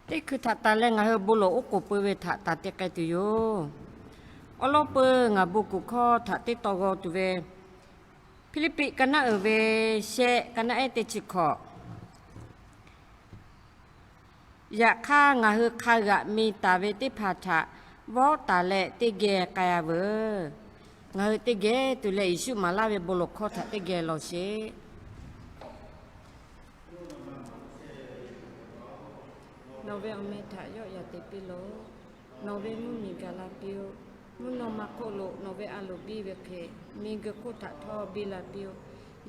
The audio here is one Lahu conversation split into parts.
Teˇ hkui htaꞈ tanˬ leh ngaˬ hui bon lawˬ oˉ k'oˍ pui ve htaꞈ tanˬ te k'ai tuˬ yoˬ. Awˉ lawˉ peuˬ ngaˬ bon kuˬ hkawˇ htaꞈ teˇ taw g'aw tuˬ ve, Hpiˇliˇpiˆ ka naˉ uiˍ ve shehˆ, ka naˉ ehˉ teˇ chi hkawꞈ. Yaꞈ hk'aˇ, ngaˬ hui hk'a g'aꞈ mi taˍ ve teˇ hpaˍ htaꞈ vawˆ taˍ leh teˇ geh k'ai-a veuˬ. Ngaˬ hui teˇ geh tuˬ leh Yeˍsuˆ maˍ laˇ ve bon lawˬ hkawˇ htaꞈ teˇ geh lawˬ sheˍ. Nawˬ ve awˬ meh htaꞈ yawˆ yan te piˇ loˬ. Nawˬ ve mvuhˇmiˬ gaˬ la piˇ-oˆ. Mvuhˇ naw ma hk'oˆ lo nawˬ ve a loˍ biˇ ve hk'e, miˬguiˬ hk'oˆ htaꞈ htawˇ biˇ la piˇ-oˆ.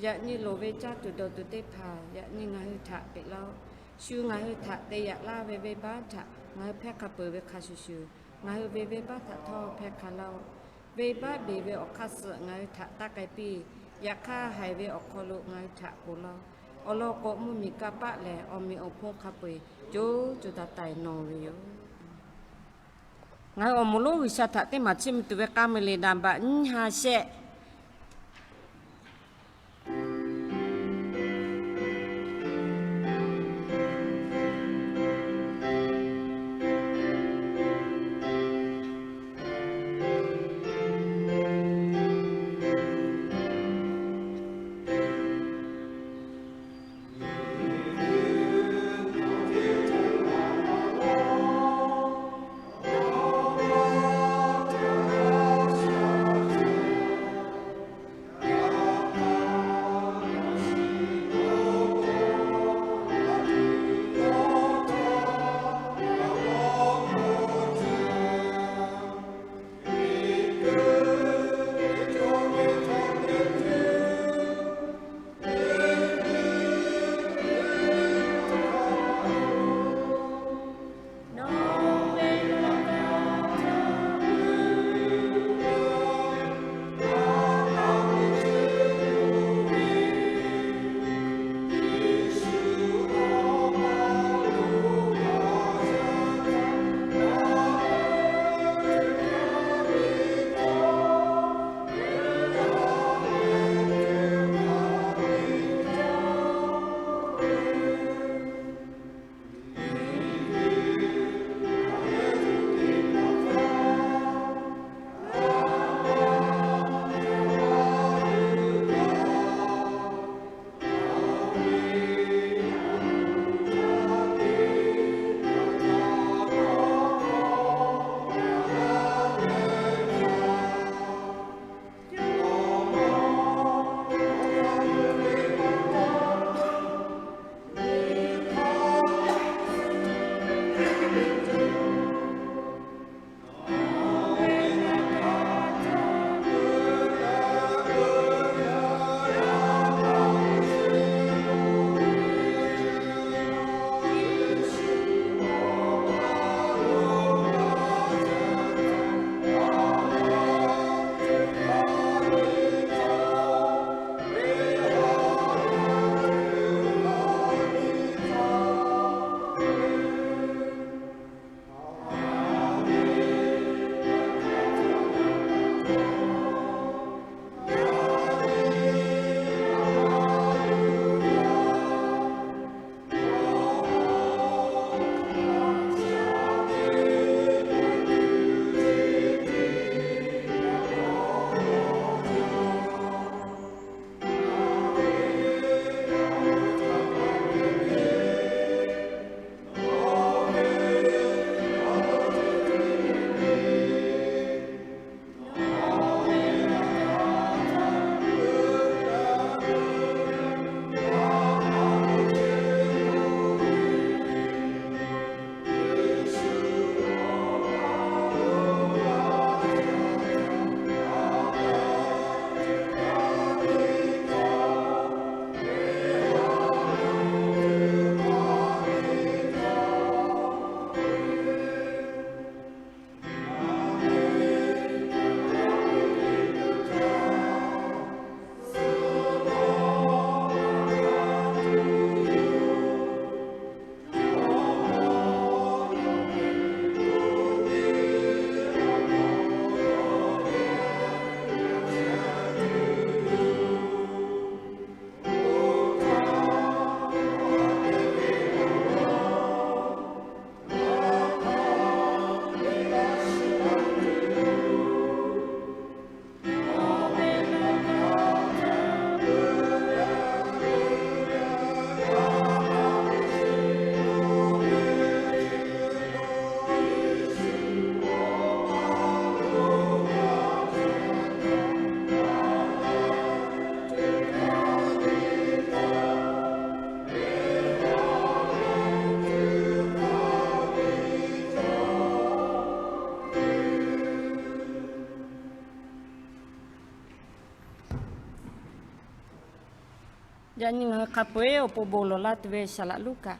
Yaꞈ nyi loˍ ve caˇ tuˬ dawˬ tuˬ teˇ hpaˍ yaꞈ nyi ngaˬ hui htaꞈ peꞈ laˇ-oˆ. Shu ngaˬ hui htaꞈ te yaꞈ laˇ ve venˇbaˆ htaꞈ ngaˬ hui hpehˇ hk'a peuˬ ve hk'a shuˍ shuˍ, ngaˬ hui ve venˇbaˆ htaꞈ htawˇ hpehˇ hk'a laˇ-oˆ. Venˇbaˆ beˬ ve awˬ hk'aˇ suh ngaˬ hui htaꞈ taˇ k'ai piˇ. Yaꞈ hk'aˇ, haiˬ ve awˬ hk'aw lo ngaˬ hui htaꞈ ponˬ laˇ-oˆ. Awˬ lawn k'o, mvuhˇmiˬ kanˇ paˆ lehˬ, awˬ meꞈ awˬ hponˇ hk'a peu-eˬ co co taiˍ taiˍ nawˬ ve yoˬ. Ngaˬ hui awˬ moˍ lonˉ G'uiˬsha htaꞈ teˇ maˬ chiˇ mvuh tuˬ ve k'a meuˍ liꞈ daˍ baꞈ nyiˇ ha shehˆ. Yaꞈ nyi ngaˬ hui hk'a peu-eˬ awˬ pon bon lawˬ laˇ tuˬ ve Saˍ laꞈ Luˉkaꞈ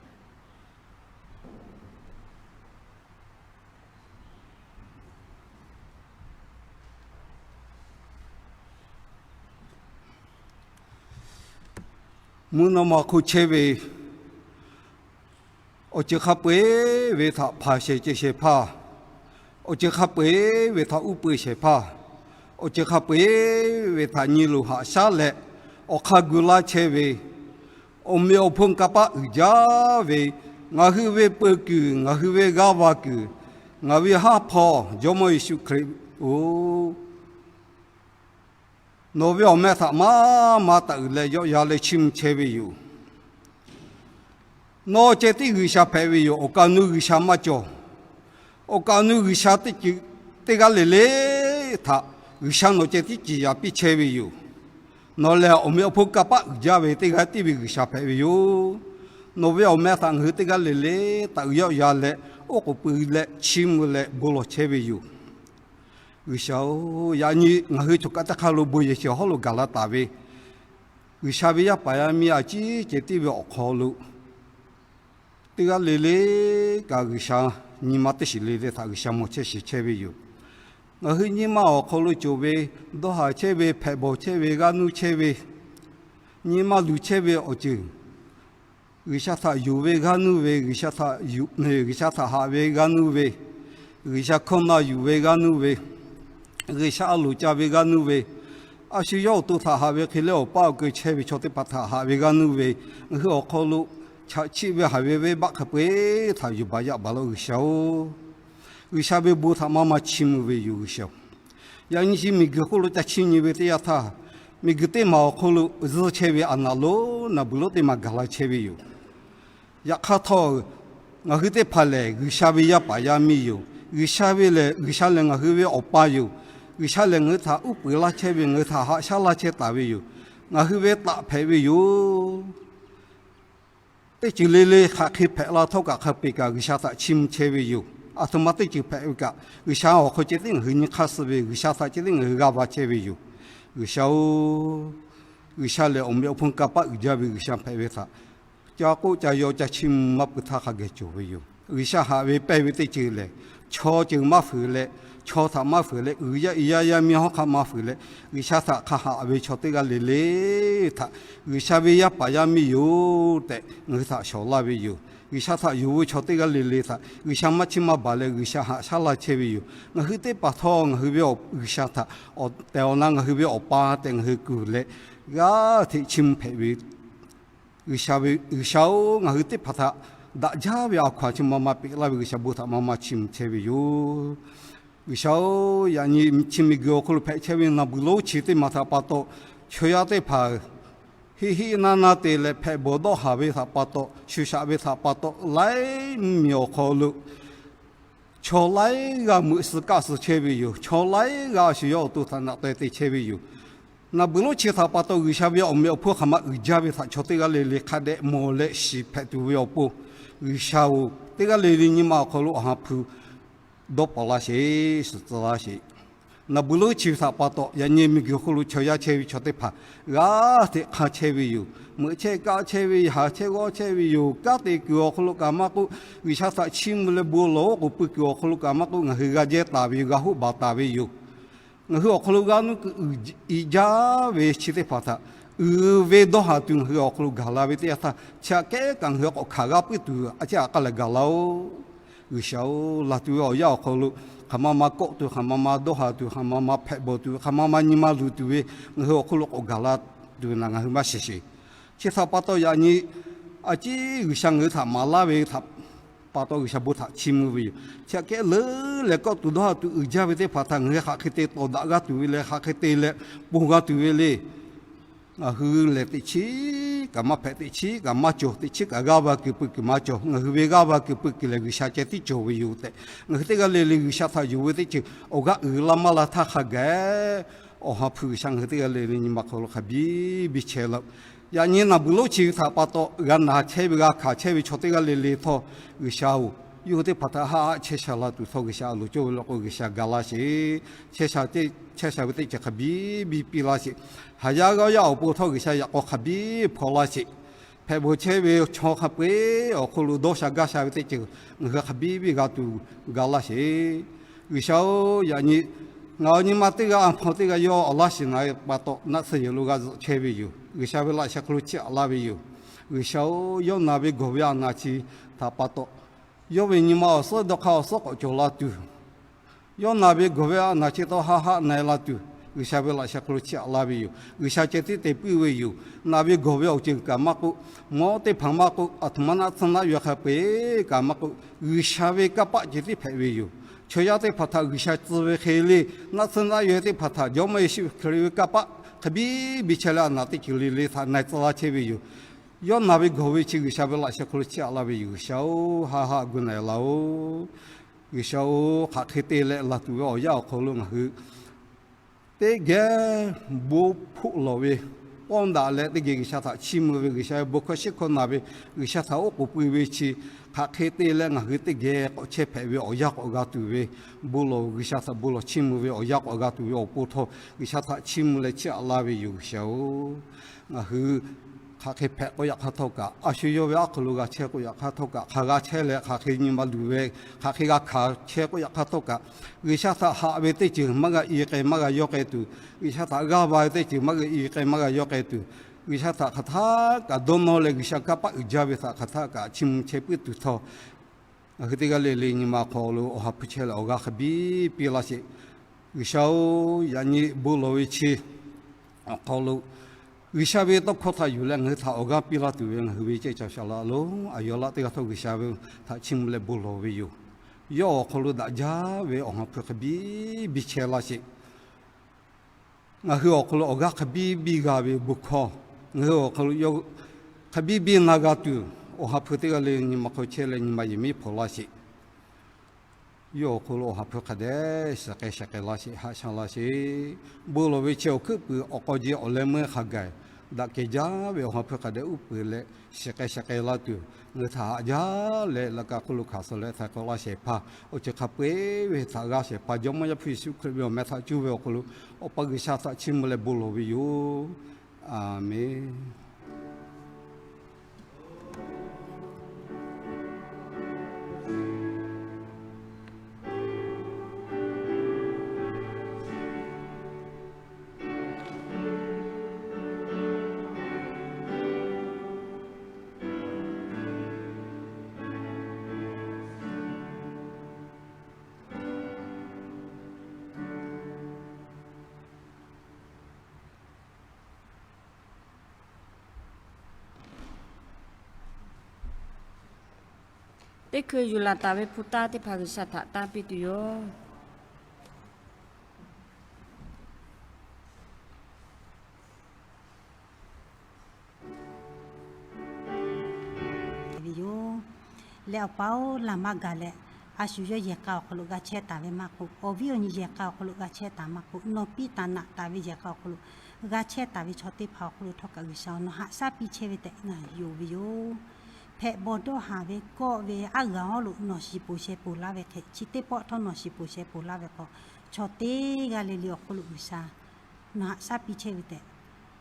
mvuhˇ naw ma hk'oˆ chehˇ ve awˬ ceuˬ hk'a peu-eˬ ve htaꞈ hpanˍ shehˍ ceh shehˍ hpaˇ, awˬ ceuˬ hk'a peu-eˬ ve htaꞈ uˉ peunˍ shehˍ hpaˇ, awˬ ceuˬ hk'a peu-eˬ ve htaꞈ nyi loˬ haꞈ shaˉ leh awˬ hk'aˇ gu laˇ chehˇ ve, awˬ meꞈ awˬ hponˇ kanˇ paˆ uiˍ jaˇ ve, ngaˬ hui ve peu kuiˬ, ngaˬ hui ve g'aˇ va kuiˬ, ngaˬ ve haˉ hpawˇ Jawˇmawˇ Yeˍsuˆ Hkriꞈ-oˬ, nawˬ ve awˬ meh htaꞈ maˇ maˇ taˍ uiˍ leh yawˆ yan leh chiˇ mvuh chehˇ ve yoˬ. Nawˬ ceh tiˉ G'uiˬsha hpehꞈ ve yoˬ. Awˬ kaˍ nu G'uiˬsha maˇ cawˬ. Awˬ kaˍ nu G'uiˬsha teˇ ceuˬ teˇ g'aˇ le le htaꞈ G'uiˬsha nawˬ ceh tiˉ ciˍ yaˍ piˇ chehˇ ve yoˬ. Nawˬ lehˬ awˬ meꞈ awˬ hponˇ kanˇ paˆ uiˍ jaˇ ve teˇ g'aˇ tiˉ ve G'uiˬsha hpehꞈ ve yoˬ. Nawˬ ve awˬ meh htaꞈ ngaˬ hui teˇ g'aˇ le le taˍ uiˍ yawˆ yan leh oˉ k'oˍ pui leh chiˇ mvuh leh bon lawˬ chehˇ ve yoˬ. G'uiˬsha-oˬ, yaꞈ nyi ngaˬ hui choˬ kaꞈ teˇ hk'aˇ lo bon yehˬ chi awˬ hawˉ lo gaˬ la taˍ ve G'uiˬsha ve yaˇ paˍ yaˇ miˇ a ciˉ ceh tiˉ ve awˬ hk'aw lo teˇ g'aˇ le le kaꞈ G'uiˬsha nyi ma teˇ shiˍ le le htaꞈ G'uiˬsha mawˬ chehˇ shiˍ chehˇ ve yoˬ. Ngaˬ hui nyi ma awˬ hk'aw lo cawˬ ve, dawˇ haˍ chehˇ ve, hpehꞈ bawˬ chehˇ ve, g'aˇ nuˇ chehˇ ve, nyi ma luˬ chehˇ ve awˬ ceuˬ, G'uiˬsha htaꞈ yonˍ ve g'aˇ nuˇ ve, G'uiˬsha htaꞈ yonˍ, G'uiˬsha htaꞈ haꞈ ve g'aˇ nuˇ ve, G'uiˬsha hkawˇ na yuˬ ve g'aˇ nuˇ ve, G'uiˬsha a loˍ ca ve g'aˇ nuˇ ve, a shu yawˇ awˬ to htaꞈ haꞈ ve hk'e leh awˬ paˇ awˬ keu chehˇ ve chaw teˇ hpaˍ htaꞈ haꞈ ve g'aˇ nuˇ ve, ngaˬ hui awˬ hk'aw lo chaꞈ chiˆ ve haiˬ ve venˇbaˆ hk'a peu-eˬ htaꞈ yuˬ baˬ yaꞈ baˬ laˇ G'uiˬsha-oˬ, G'uiˬsha ve bon htaꞈ maˇ maˇ chiˇ mvuh ve yoˬ G'uiˬsha-oˬ. Yaꞈ nyi chi miˬguiˬ hk'oˆ lo ca chiˇ nyi ve teˇ yanˇ htaˇ, miˬguiˬ teˇ maˬ awˬ hk'aw lo zuhˇ chehˇ ve a naˍ lonˉ naˍ beuˬ lonˉ teˇ maˬ gaˬ la chehˇ ve yoˬ. Yaꞈ hk'aˇ htawˇ, ngaˬ hui teˇ hpaˍ lehˬ G'uiˬsha ve yaˇ paˍ yaˇ miˇ yoˬ. G'uiˬsha ve lehˬ, G'uiˬsha lehˬ ngaˬ hui ve awˬ pa yoˬ. G'uiˬsha lehˬ ngaˬ hui htaꞈ uˉ peunˍ laˇ chehˇ ve, ngaˬ hui htaꞈ haꞈ shaˉ laˇ chehˇ taˍ ve yoˬ. Ngaˬ hui ve taꞈ hpehꞈ ve yoˬ. Teˇ ceuˬ le le hk'aˬ hk'e hpehꞈ la htawˇ kaꞈ hk'a peu-eˬ kaꞈ G'uiˬsha htaꞈ chiˇ mvuh chehˇ ve yoˬ. Aˬ htoꞈ ma teˇ ceuˬ hpehꞈ ve kaꞈ, G'uiˬsha awˬ hk'aw ceh tiˉ ngaˬ hui nyi hk'aˇ suh ve, G'uiˬsha htaꞈ ceh tiˉ ngaˬ hui g'aˇ va chehˇ ve yoˬ. G'uiˬsha-oˬ, G'uiˬsha lehˬ awˬ meꞈ awˬ hponˇ kanˇ paˆ uiˍ jaˇ ve G'uiˬsha hpehꞈ ve htaꞈ ca k'oˆ ca yaw ca chiˇ mvuh maˇ pui htaˇ hk'a geh cawˬ ve yoˬ. G'uiˬsha haꞈ ve pehnˇ ve teˇ ceuˬ lehˬ, chaw ceuˬ maˇ fuiˍ leh, chaw htaꞈ maˇ fuiˍ leh, uiˍ yaˇ i yaˇ yaˇ miˇ hawˉ hk'aˆ maˇ fuiˍ leh, G'uiˬsha htaꞈ hk'a haꞈ ve chaw teˇ g'aˇ le le htaꞈ G'uiˬsha ve yaˇ paˍ yaˇ miˇ yoˬ tehꞈ ngaˬ hui htaꞈ shawˍ laˇ ve yoˬ. G'uiˬsha htaꞈ yonˍ ve chaw teˇ g'aˇ le le htaꞈ G'uiˬsha maˇ chiˇ maˇ baˬ leh G'uiˬsha haꞈ shaˉ laˇ chehˇ ve yoˬ. Ngaˬ hui teˇ hpaˍ htawˇ ngaˬ hui ve awˬ G'uiˬsha htaꞈ awˬ tehˬ awˬ na ngaˬ hui ve awˬ pa tehꞈ ngaˬ hui kuˬ leh g'aˇ hteꞈ chiˇ mvuh hpehꞈ ve G'uiˬsha ve, G'uiˬsha-oˬ, ngaˬ hui teˇ hpaˍ htaꞈ daꞈ jaˇ ve a hkaw-anˬ chi ma ma peꞈ laˇ ve G'uiˬsha bon htaꞈ ma ma chiˇ mvuh chehˇ ve yoˬ. G'uiˬsha-oˬ, yaꞈ nyi chi miˬguiˬ awˬ hk'aw lo hpehꞈ chehˇ ve naˍ beuˬ lonˉ chi teˇ maˬ htaꞈ pa taw, chaw yaˇ teˇ hpaˍ hiˆ hiˆ naˇ naˇ te leh hpehꞈ bawˬ dawˇ haˍ ve htaꞈ pa taw, shu shaꞈ ve htaꞈ pa taw, laiˉ mvuhˇmiˬ awˬ hk'aw lo chaw laiˉ g'aˇ meuꞈ suh kaˆ suh chehˇ ve yoˬ. Chaw laiˉ g'aˇ a shu yawˇ awˬ to htaꞈ naꞈ taweh te chehˇ ve yoˬ. Naˍ beuˬ lonˉ chi htaꞈ pa taw G'uiˬsha ve awˬ meꞈ awˬ hponˇ hk'aˬ ma uiˍ jaˇ ve htaꞈ chaw teˇ g'aˇ le le hk'a dehꞈ mawˬ leh shiˍ hpehꞈ tuˬ ve awˬ pon, G'uiˬsha-oˬ, teˇ g'aˇ le le nyi ma awˬ hk'aw lo awˬ ha hpu dawˇ paw laˇ sheˍ, suhˍ tcuh laˇ sheˍ. Naˍ beuˬ lonˉ chi htaꞈ pa taw yaꞈ nyi miˬguiˬ hk'oˆ lo chaw yaˇ chehˇ ve chaw teˇ hpaˍ g'aˇ hteꞈ hk'anˇ chehˇ ve yoˬ. Meuꞈ chehˇ kaˆ chehˇ ve, haˍ chehˇ g'awˇ chehˇ ve yoˬ. Kanˉ te kuiˬ awˬ hk'aw lo kaꞈ maˇ k'oˆ, G'uiˬsha htaꞈ chiˇ mvuh leh bon lawˬ oˉ k'oˍ pui kuiˬ awˬ hk'aw lo kaꞈ maˇ k'oˆ, ngaˬ hui g'a jehˇ taˍ ve yoˬ, g'a hoˆ baˬ taˍ ve yoˬ. Ngaˬ hui awˬ hk'aw lo g'aˇ nuˇ kuiˬ uiˍ jaˇ ve chi teˇ hpaˍ htaꞈ uiˍ ve dawˇ haˍ tuˬ ngaˬ hui awˬ hk'aw lo gaˬ la ve teˇ yanˇ htaˇ, chi aꞈ kehˉ kaꞈ ngaˬ hui k'awꞈ hkanˍ g'a puiˉ tuˬ a ciˉ aꞈ k'aˇ leh gaˬ laˇ-oˬ. G'uiˬsha-oˬ, laˬ tuˬ ve awˬ yanˇ awˬ hk'aw lo hk'aˬ ma ma kawˆ tuˬ, hk'aˬ ma ma dawˇ haˍ tuˬ, hk'aˬ ma ma hpehꞈ bawˬ tuˬ, hk'aˬ ma ma nyi ma luˬ tuˬ ve ngaˬ hui awˬ hk'aw lo k'awꞈ gaˬ la tuˬ ve naˬ ngaˬ hui maˇ shiˍ sheˍ. Chi htaꞈ pa taw yaꞈ nyi a ciˉ G'uiˬsha ngaˬ hui htaꞈ maˍ laˇ ve htaꞈ pa taw G'uiˬsha bon htaꞈ chiˇ mvuh ve yoˬ. Chi aꞈ kehˉ leuˉ leh kawˆ tuˬ dawˇ haˍ tuˬ uiˍ jaˇ ve teˇ hpaˍ htaꞈ ngaˬ hui hk'aˬ hk'e te tawˍ daꞈ g'aˇ tuˬ ve le, hk'aˬ hk'e te leh ponˬ g'a tuˬ ve le. Ngaˬ hui lehˬ teꞈ chiˉ kaꞈ maˇ hpehꞈ, teꞈ chiˉ kaꞈ maˇ cawˬ, teꞈ chiˉ kaꞈ g'aˇ va kuiˬ pui kuiˬ maˇ cawˬ. Ngaˬ hui ve g'aˇ va kuiˬ pui kuiˬ lehˬ G'uiˬsha ceh tiˉ cawˬ ve yoˬ tehꞈ, ngaˬ hui teˇ g'aˇ le le G'uiˬsha htaꞈ yonˍ ve teˇ ceuˬ awˬ g'aˇ uiˍ la maˇ la htaˇ hk'a gaˬ awˬ ha hpu G'uiˬsha ngaˬ hui teˇ g'aˇ le le nyi ma hk'aw lo hk'a biˇ biˇ chehˇ laˇ-oˆ. Yaꞈ nyi naˬ beuˬ lonˉ chi htaꞈ pa taw g'a naˬ chehˇ ve, g'a hkanˍ chehˇ ve chaw teˇ g'aˇ le le htawˇ, G'uiˬsha-oˬ, Yawˇ hui teˇ hpaˍ htaꞈ haˆ haˆ chehˇ sha la tuˬ htawˇ, G'uiˬsha a loˍ cawˇ ve law k'o, G'uiˬsha ga laˇ sheˍ. Chehˇ sha ve teˇ ceuˬ hk'a biˇ biˇ piˇ laˇ sheˍ. Haˍ yaˇ g'aˇ yaˇ awˬ pon htawˇ G'uiˬsha yaꞈ k'aw hk'a biˇ hpaw laˇ sheˍ. Hpehꞈ bawˬ chehˇ ve chaw hk'a peu-eˬ awˬ hk'aw lo dawˇ sha gaˇ sha ve teˇ ceuˬ ngaˬ hui hk'a biˇ biˇ g'a tuˬ ga laˇ sheˍ. G'uiˬsha-oˬ, yaꞈ nyi ngaˬ awˬ nyi ma teˇ g'aˇ a hpaw teˇ g'aˇ yawˇ awˬ laˇ shiˍ na ve pa taw, naˆ tsuhˇ yehˬ lo g'a zuhꞈ chehˇ ve yoˬ. G'uiˬsha ve laꞈ sheh hk'aw lo chiˇ aꞈ laˇ ve yoˬ. G'uiˬsha-oˬ, yawˇ na ve gawˬ ve a naˍ chi htaꞈ pa taw, yawˇ ve nyi ma awˬ suhˉ dawˇ hk'aˇ awˬ suhˉ k'awꞈ cawˬ la tuˬ, yawˇ na ve gawˬ ve a naˍ chi taw haˆ haˆ na-e la tuˬ, G'uiˬsha ve laꞈ sheh hk'aw lo chiˇ aꞈ laˇ ve yoˬ. G'uiˬsha ceh tiˉ te puiˉ ve yoˬ. Na ve gawˬ ve awˬ ceuˬ kaꞈ maˇ k'oˆ, mawˇ teˇ hpaˍ maˇ k'oˆ, aˬ htoꞈ ma naˆ tsuhˇ naˆ yaweh hk'a peu-eˬ kaꞈ maˇ k'oˆ, G'uiˬsha ve kanˇ paˆ ceh tiˉ hpehꞈ ve yoˬ. Chaw yaˇ teˇ hpaˍ htaꞈ G'uiˬsha tcuh ve hk'e le, naˆ tsuhˇ naˆ yaweh teˇ hpaˍ htaꞈ Jawˇmawˇ Yeˍsuˆ Hkriꞈ ve kanˇ paˆ hk'a biˇ biˇ chehˇ leh a naˍ teˇ ceuˬ le le htaꞈ na-e tcuh laˇ chehˇ ve yoˬ. Yawˇ na ve gawˬ ve chi G'uiˬsha ve laꞈ sheh hk'aw lo chiˇ aꞈ laˇ ve yoˬ. G'uiˬsha-oˬ, haˆ haˆ gu na-e laˇ-oˬ. G'uiˬsha-oˬ, hk'aˬ hk'e te leh laˬ tuˬ ve awˬ yanˇ awˬ hk'aw lo ngaˬ hui teˇ geh bon hpoˆ lawˬ ve, pawˇ daꞈ leh teˇ geh G'uiˬsha htaꞈ chiˇ mvuh ve, G'uiˬsha ve bon hkawˇ shiˉ hkawˇ na ve, G'uiˬsha htaꞈ oˉ k'oˍ pui ve chi hk'aˬ hk'e te leh ngaˬ hui teˇ geh k'awꞈ chehˇ hpehꞈ ve awˬ yanˇ k'awꞈ g'a tuˬ ve, bon lawˬ G'uiˬsha htaꞈ bon lawˬ chiˇ mvuh ve awˬ yanˇ k'awꞈ g'a tuˬ ve awˬ pon htawˇ, G'uiˬsha htaꞈ chiˇ mvuh leh chiˇ aꞈ laˇ ve yoˬ. G'uiˬsha-oˬ, ngaˬ hui hk'aˬ hk'e hpehꞈ k'oˆ yaꞈ hk'aˇ htawˇ kaꞈ, a shu yawˇ ve aˉ hk'aw lo g'a chehˇ k'oˆ yaꞈ hk'aˇ htawˇ kaꞈ, hk'aˬ g'a chehˇ leh hk'aˬ hk'e nyi ma luˬ ve, hk'aˬ hk'e g'a hkanˍ chehˇ k'oˆ yaꞈ hk'aˇ htawˇ kaꞈ, G'uiˬsha htaꞈ haꞈ ve teˇ ceuˬ maˇ g'a i k'ai maˇ g'a yawˇ k'ai tuˬ, G'uiˬsha htaꞈ g'aˇ va ve teˇ ceuˬ maˇ g'a i k'ai maˇ g'a yawˇ k'ai tuˬ, G'uiˬsha htaꞈ hk'aˬ htaˆ kaꞈ dawˇ nawˇ leh G'uiˬsha kanˇ paˆ uiˍ jaˇ ve htaꞈ hk'aˬ htaˆ kaꞈ chiˇ mvuh chehˇ puiˉ tuˬ htawˇ, ngaˬ hui teˇ g'aˇ le le nyi ma awˬ hk'aw lo awˬ ha hpu chehˇ leh awˬ g'aˇ hk'a biˇ piˇ laˇ sheˍ. G'uiˬsha-oˬ, yaꞈ nyi bon lawˬ ve chi awˬ hk'aw lo G'uiˬsha ve tawˇ hkawˇ htaꞈ yuˬ leh ngaˬ hui htaꞈ awˬ g'aˇ piˇ laˇ tuˬ ve ngaˬ hui ve cehˇ caˬ shaˍ laꞈ lonˉ a yaw laˆ teˇ g'aˇ htawˇ G'uiˬsha ve htaꞈ chiˇ mvuh leh bon lawˬ ve yoˬ. Yawˇ awˬ hk'aw lo daꞈ jaˇ ve awˬ ha hpu hk'a biˇ biˇ chehˇ laˇ sheˍ. Ngaˬ hui awˬ hk'aw lo awˬ g'aˇ hk'a biˇ biˇ g'a ve bon hkawˇ, ngaˬ hui awˬ hk'aw lo yawˇ hk'a biˇ biˇ na g'a tuˬ, awˬ ha hpu teˇ g'aˇ le nyi ma hk'aw chehˇ leh nyi ma yehˬ miˉ hpawnˬ laˇ sheˍ. Yawˇ awˬ hk'aw lo awˬ ha hpu hk'a dehꞈ shiˍ k'ai shiˍ k'ai laˇ sheˍ, haꞈ sha laˇ sheˍ. Bon lawˬ ve chi awˬ hkuiˉ puiˍ awˬ k'aw ji awˬ leh meuˇ hk'a gaˬ daꞈ kehˬ jaˇ ve awˬ ha hpu hk'a dehꞈ uˉ peunˍ leh shiˍ k'ai shiˍ k'ai laˇ tuˬ, ngaˬ hui htaꞈ haꞈ jaˇ leh laꞈ ka hk'oˆ lo hkanˍ suh leh htaiˍ hk'awꞈ laˇ shehˍ hpaˇ, awˬ ceuˬ hk'a peu-eˬ ve htaꞈ g'aˇ shehˍ hpaˇ, Jawˇmawˇ Yaˇ hpu Yeˍsuˆ Hkriꞈ ve awˬ meh htaꞈ cuˇ ve awˬ hk'aw lo Awˬ pa G'uiˬsha htaꞈ chiˇ mvuh leh bon lawˬ ve yoˬ. Aˬmenˍ. Teˇ hkui yuˬ laˬ taˍ ve hpu taˇ teˇ hpaˍ G'uiˬsha htaꞈ tanˇ piˇ tuˬ yoˬ. Ve yoˬ. Leh Awˬ pa-oˬ, laˬ maˇ gaˬ leh, a shu yawˇ yehˬ k'a awˬ hk'aw lo g'a chehˇ taˍ ve maˇ k'oˆ, awˬ viˉ awˬ nyi yehˬ k'a awˬ hk'aw lo g'a chehˇ taˍ maˇ k'oˆ, nawˬ piˇ taˍ naꞈ taˍ ve yehˬ k'a awˬ hk'aw lo g'a chehˇ taˍ ve chaw teˇ hpaˍ awˬ hk'aw lo htawˇ kaꞈ G'uiˬsha nawˬ haꞈ shaˉ piˇ chehˇ ve tehꞈ ngaˬ yonˍ ve yoˬ. Hpehꞈ bawˬ dawˇ haˍ ve kawˆ ve aˉ g'aˬ awˬ lo nawˬ shiˍ poˬ sheh poˬ laˇ ve hk'e, chi teˇ pawˆ htawˇ nawˬ shiˍ poˬ sheh poˬ laˇ ve k'o, chaw teˇ g'aˇ le le awˬ hk'aw lo G'uiˬsha nawˬ haꞈ shaˉ piˇ chehˇ ve tehꞈ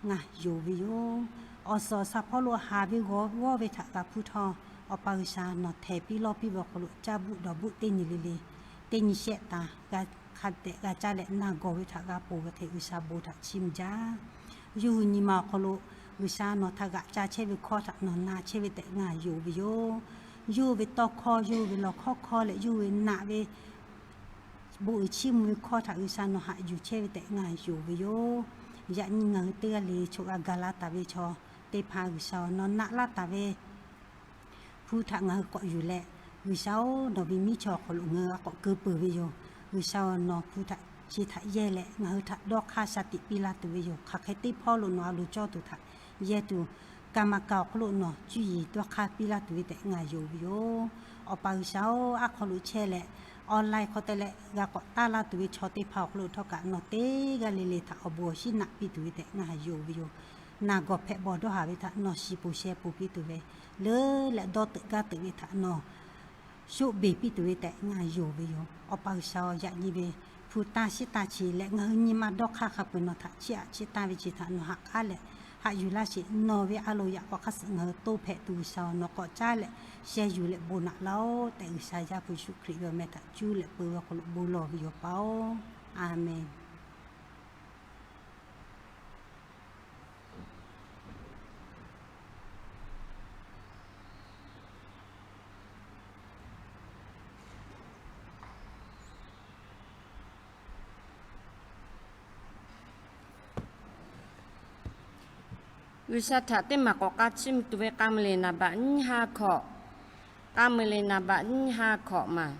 ngaˬ yonˍ ve yoˬ. Awˬ suhˍ awˬ shaˍ hpawˇ lo haˍ ve g'awˇ ve htaꞈ g'a hpuˇ htawˇ, Awˬ pa G'uiˬsha nawˬ htehˍ piˇ lawˇ piˇ ve awˬ hk'aw lo caˇ buˆ dawˬ buˆ teˇ nyi le le, teˇ nyi shehˆ taˍ g'a hk'a tehꞈ g'a caˇ leh na gawˬ ve htaꞈ g'a ponˬ ve hk'e G'uiˬsha bon htaꞈ chiˇ mvuh jaˇ. Yawˇ hui nyi ma awˬ hk'aw lo G'uiˬsha nawˬ htaꞈ g'aꞈ ca chehˇ ve hkawˇ htaꞈ nawˬ na chehˇ ve tehꞈ ngaˬ yonˍ ve yoˬ. Yawˇ hui ve tawˇ hkawˇ, yawˇ hui ve lawˬ hkawˇ hkawˇ leh yawˇ hui ve naꞈ ve bon uiˍ chiˇ mvuh ve hkawˇ htaꞈ G'uiˬsha nawˬ haꞈ yuˬ chehˇ ve tehꞈ ngaˬ yonˍ ve yoˬ. Yaꞈ nyi ngaˬ hui teˇ g'aˇ le chaw g'a gaˬ la taˍ ve chaw teˇ hpaˍ G'uiˬsha-oˬ, nawˬ naꞈ laˇ taˍ ve hpu htaꞈ ngaˬ hui k'awꞈ yuˬ leh, G'uiˬsha-oˬ, nawˬ ve miˉ chaw awˬ hk'aw lo ngaˬ hui g'a k'awꞈ keu peuˬ ve yoˬ. G'uiˬsha-oˬ, nawˬ hpu htaꞈ chi htaꞈ yehˇ leh ngaˬ hui htaꞈ dawˇ hk'aˇ sha tiꞈ piˇ laˇ tuˬ ve yoˬ. Hk'aˬ hk'e teˇ hpawˇ lo nawˬ a loˍ cawˇ tuˬ htaꞈ yehˇ tuˬ, kaˍ maˍ kaˍ awˬ hk'aw lo nawˬ cuˇ yiˍ dawˇ hk'aˇ piˇ laˇ tuˬ ve tehꞈ ngaˬ yonˍ ve yoˬ. Awˬ pa G'uiˬsha-oˬ, aˉ hk'aw lo chehˇ leh, online hk'aw te leh g'a k'awꞈ taˇ laˇ tuˬ ve chaw teˇ hpaˍ awˬ hk'aw lo htawˇ kaꞈ nawˬ teˇ g'aˇ le le htaꞈ awˬ bon awˬ shinˉ naꞈ piˇ tuˬ ve tehꞈ ngaˬ yonˍ ve yoˬ. Naˬ gawˬ hpehꞈ bawˬ dawˇ haˍ ve htaꞈ nawˬ shiˍ poˬ sheh poˬ piˇ tuˬ ve, leuˉ leh dawˇ teuꞈ gaˇ teuꞈ ve htaꞈ nawˬ shoˆ beˬ piˇ tuˬ ve tehꞈ ngaˬ yonˍ ve yoˬ. Awˬ pa G'uiˬsha-oˬ, yaꞈ nyi ve hpu tanˇ shiˉ tanˇ chi leh ngaˬ hui nyi ma dawˇ hk'aˇ hk'a peuˬ nawˬ htaꞈ chiˇ aꞈ chiˇ tanˇ ve chi htaꞈ nawˬ ha k'aˉ leh haꞈ yuˬ laˇ sheˍ. Nawˬ ve a loˍ yaꞈ k'aw hk'aˇ suh ngaˬ hui toˇ hpehꞈ tuˬ G'uiˬsha-oˬ, nawˬ k'awꞈ caˉ leh sheh yuˬ leh bon naꞈ laˇ-oˆ tehꞈ G'uiˬsha yaˇ hpu Yeˍsuˆ Hkriꞈ ve awˬ meh htaꞈ cuˇ leh peu ve awˬ hk'aw lo bon lawˬ ve yoˬ, Awˬ pa-oˬ. A menˬ. G'uiˬsha htaꞈ teˇ maˬ k'awꞈ k'a chiˇ mvuh tuˬ ve K'aˇ mui liꞈ naˍ baꞈ nyiˇ ha hkawꞈ, K'aˇ mui liꞈ naˍ baꞈ nyiˇ ha hkawꞈ maˬ.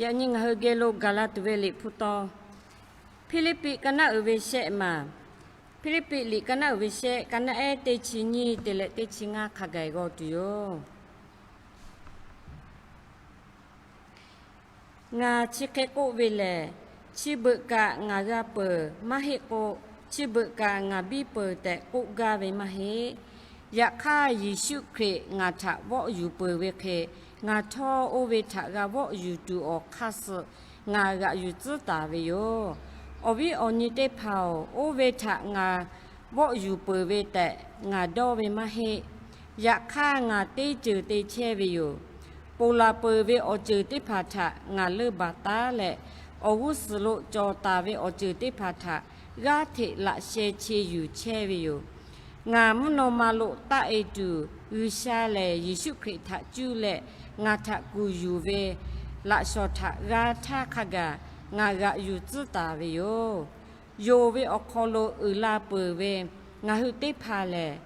Yaꞈ nyi ngaˬ hui geh lo gaˬ la tuˬ ve liꞈ hpu taw, Hpiˇliˇpiˆ ka naˉ uiˍ ve shehˆ maˬ. Hpiˇliˇpiˆ liꞈ ka naˉ uiˍ ve shehˆ, ka naˉ ehˉ teˇ chi nyiˇ te leh teˇ chi ngaˇ hk'a gaˬ g'aw tuˬ yoˬ. Ngaˬ chi hk'e k'oˆ ve lehˬ, chi beuꞈ kaꞈ ngaˬ g'a peuˬ maˇ heˆ k'o, chi beuꞈ kaꞈ ngaˬ biˇ peuˬ tehꞈ k'oˆ gaˇ ve maˇ heˆ. Yaꞈ hk'aˇ, Yeˍsuˆ Hkriꞈ ngaˬ htaꞈ vawˆ yuˬ peuˬ ve hk'e, ngaˬ htawˇ oˇ ve htaꞈ g'a vawˆ yuˬ tuˬ awˬ hk'aˇ suh ngaˬ g'aꞈ yuˬ tcuhˉ taˍ ve yoˬ. Awˬ viˉ awˬ nyi teˇ hpaˍ-oˬ, oˇ ve htaꞈ ngaˬ vawˆ yuˬ peuˬ ve tehꞈ ngaˬ dawˇ ve maˇ heˆ. Yaꞈ hk'aˇ, ngaˬ teˇ ceuˬ te chehˇ ve yoˬ. Ponˬ laˬ peuˬ ve awˬ ceuˬ teˇ hpaˍ htaꞈ ngaˬ leunˇ baˬ taˉ leh, awˬ g'uˇ suhˍ lo cawˬ taˍ ve awˬ ceuˬ teˇ hpaˍ htaꞈ g'aˇ hteꞈ laꞈ sheh che yuˬ chehˇ ve yoˬ. Ngaˬ mvuhˇ naw ma lo taˆ e tuˬ, G'uiˬsha lehˬ Yeˍsuˆ Hkriꞈ htaꞈ cuˇ leh ngaˬ htaꞈ kuˬ yuˬ ve laꞈ shawnˍ htaꞈ g'a htaˇ hk'a gaˬ ngaˬ g'aꞈ yuˬ tcuhˉ taˍ ve yoˬ. Yonˍ ve awˬ hk'aw lo uiˍ la peuˬ ve ngaˬ hui teˇ hpaˍ lehˬ,